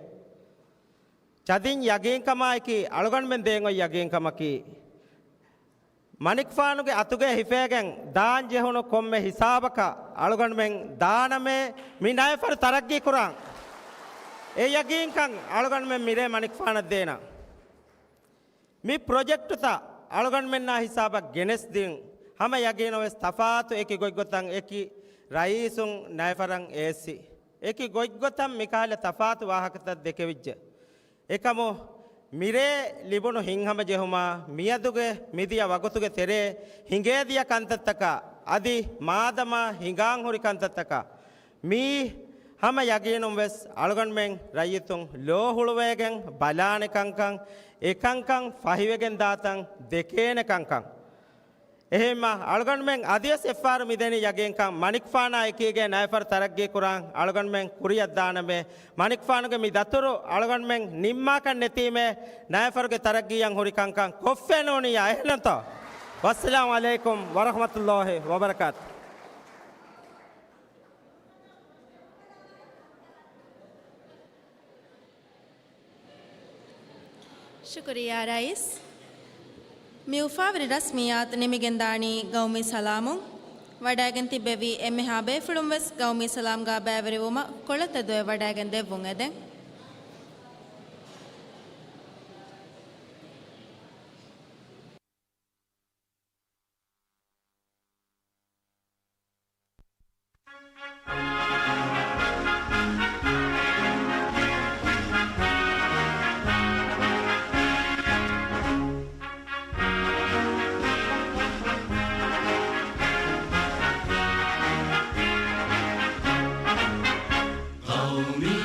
ޗަދިން ޔަގީންކަމާއެކީ އަޅުގަނޑުމެން ދޭން އޮތް ޔަގީންކަމަކީ، މަނިކުފާނުގެ އަތުގެ ހިފޭގެން ދާން ޖެހުނު ކޮންމެ ހިސާބަކަށް އަޅުގަނޑުމެން ދާނަމޭ މި ނައިފަރު ތަރައްގީ ކުރާން. އެ ޔަގީންކަން އަޅުގަނޑުމެން މިރޭ މަނިކުފާނަށް ދޭނަން. މި ޕްރޮޖެކްޓުތައް އަޅުގަނޑުމެންނާ ހިސާބަށް ގެނެސްދިން ހަމަ ޔަގީނުވެސް ތަފާތު އެކި ގޮތްގޮތަށް އެކި ރައީސުން ނައިފަރަށް އޭސި އެކި ގޮތްގޮތަށް މިކަހަލަ ތަފާތު ވާހަކަތައް ދެކެވިއްޖެ. އެކަމު މިރޭ ލިބުނު ހިތްހަމަޖެހުމާ، މިއަދުގެ މިދިޔަ ވަގުތުގެ ތެރޭ ހިނގޭދިޔަ ކަންތައްތަކާ، އަދި މާދަމާ ހިނގާންހުރި ކަންތައްތަކާ، މީ ހަމަ ޔަގީނުން ވެސް އަޅުގަނޑުމެން ރައްޔިތުން ލޯ ހުޅުވައިގެން ބަލާނެ ކަންކަން، އެކަންކަން ފަހިވެގެން ދާތަން ދެކޭނެ ކަންކަން. އެހެންމަ އަޅުގަނޑުމެން އަދިވެސް އެއްފަހަރު މިދެނީ ޔަގީންކަން މަނިކުފާނާ އެކީގެ ނައިފަރު ތަރައްގީ ކުރާން އަޅުގަނޑުމެން ކުރިއަށް ދާނަމޭ. މަނިކުފާނުގެ މި ދަތުރު އަޅުގަނޑުމެން ނިންމާކަށް ނެތީމޭ ނައިފަރުގެ ތަރައްގީއަށް ހުރި ކަންކަން ކޮށްފޭ ނޫނިއްޔާ. އެހެންނޫންތޯ؟ ވައްސަލާމު ޢަލައިކުމް ވަރަޙްމަތުﷲި ވަބަރަކާތު. ޝުކުރިއްޔާ ރައީސް. މި އުފާވެރި ރަސްމިއްޔާތު ނިމިގެންދާނީ ގައުމީ ސަލާމުން. ވަޑައިގެން ތިއްބެވި އެންމެހާ ބޭފުޅުން ވެސް ގައުމީ ސަލާމްގާ ބައިވެރިވުމަށް ކޮޅަށް ތެދުވެ ވަޑައިގެން ދެއްވުން އެދެން. ޤައުމީ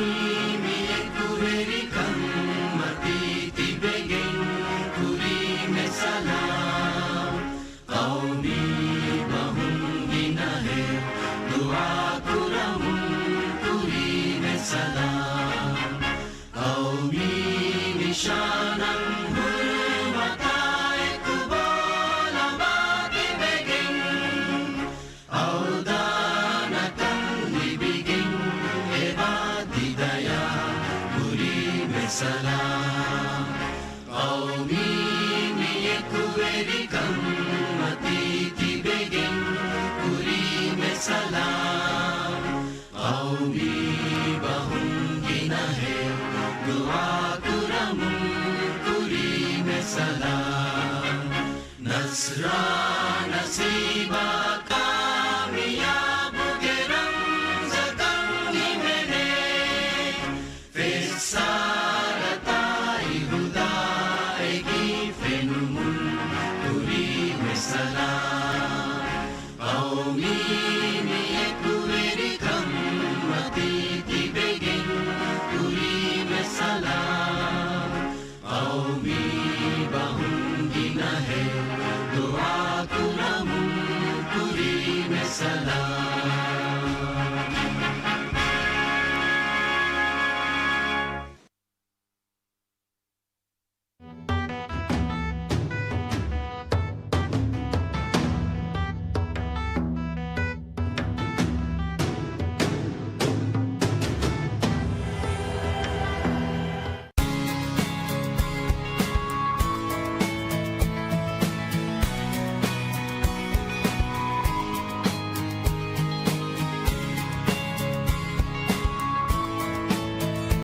މި އެކުވެރިކަން މަތީ ތިބެގެން ކުރީމެ ސަލާމް. ޤައުމީ ބަހުން ގިނަހެއް ދުޢާ ކުރަމުން ކުރީމެ ސަލާމް. ޤައުމީ ނިޝާނަށް ހުރުމަތާ އެކު ބޯލަމާ ތިބެގެން، އަވްދާނަކަން ލިބިގެން އެބާ ތިދަޔާ ކުރީމެ ސަލާމް. ޤައުމީ މި އެކުވެރިކަން މަތީ ތިބެގެން ކުރީމެ ސަލާމް. ޤައުމީ ބަހުން ގިނަހެއް ދުޢާ ކުރަމުން ކުރީމެ ސަލާމް. ނަޞްރާ ނަސީބާ ކާމިޔާބުގެ ރަމްޒަކަށް ހިމެނޭ. ފެއްސާރަތާއި ހުދާއެކީ ފެނުމުން ކުރީމެ ސަލާމް. ޤައުމީ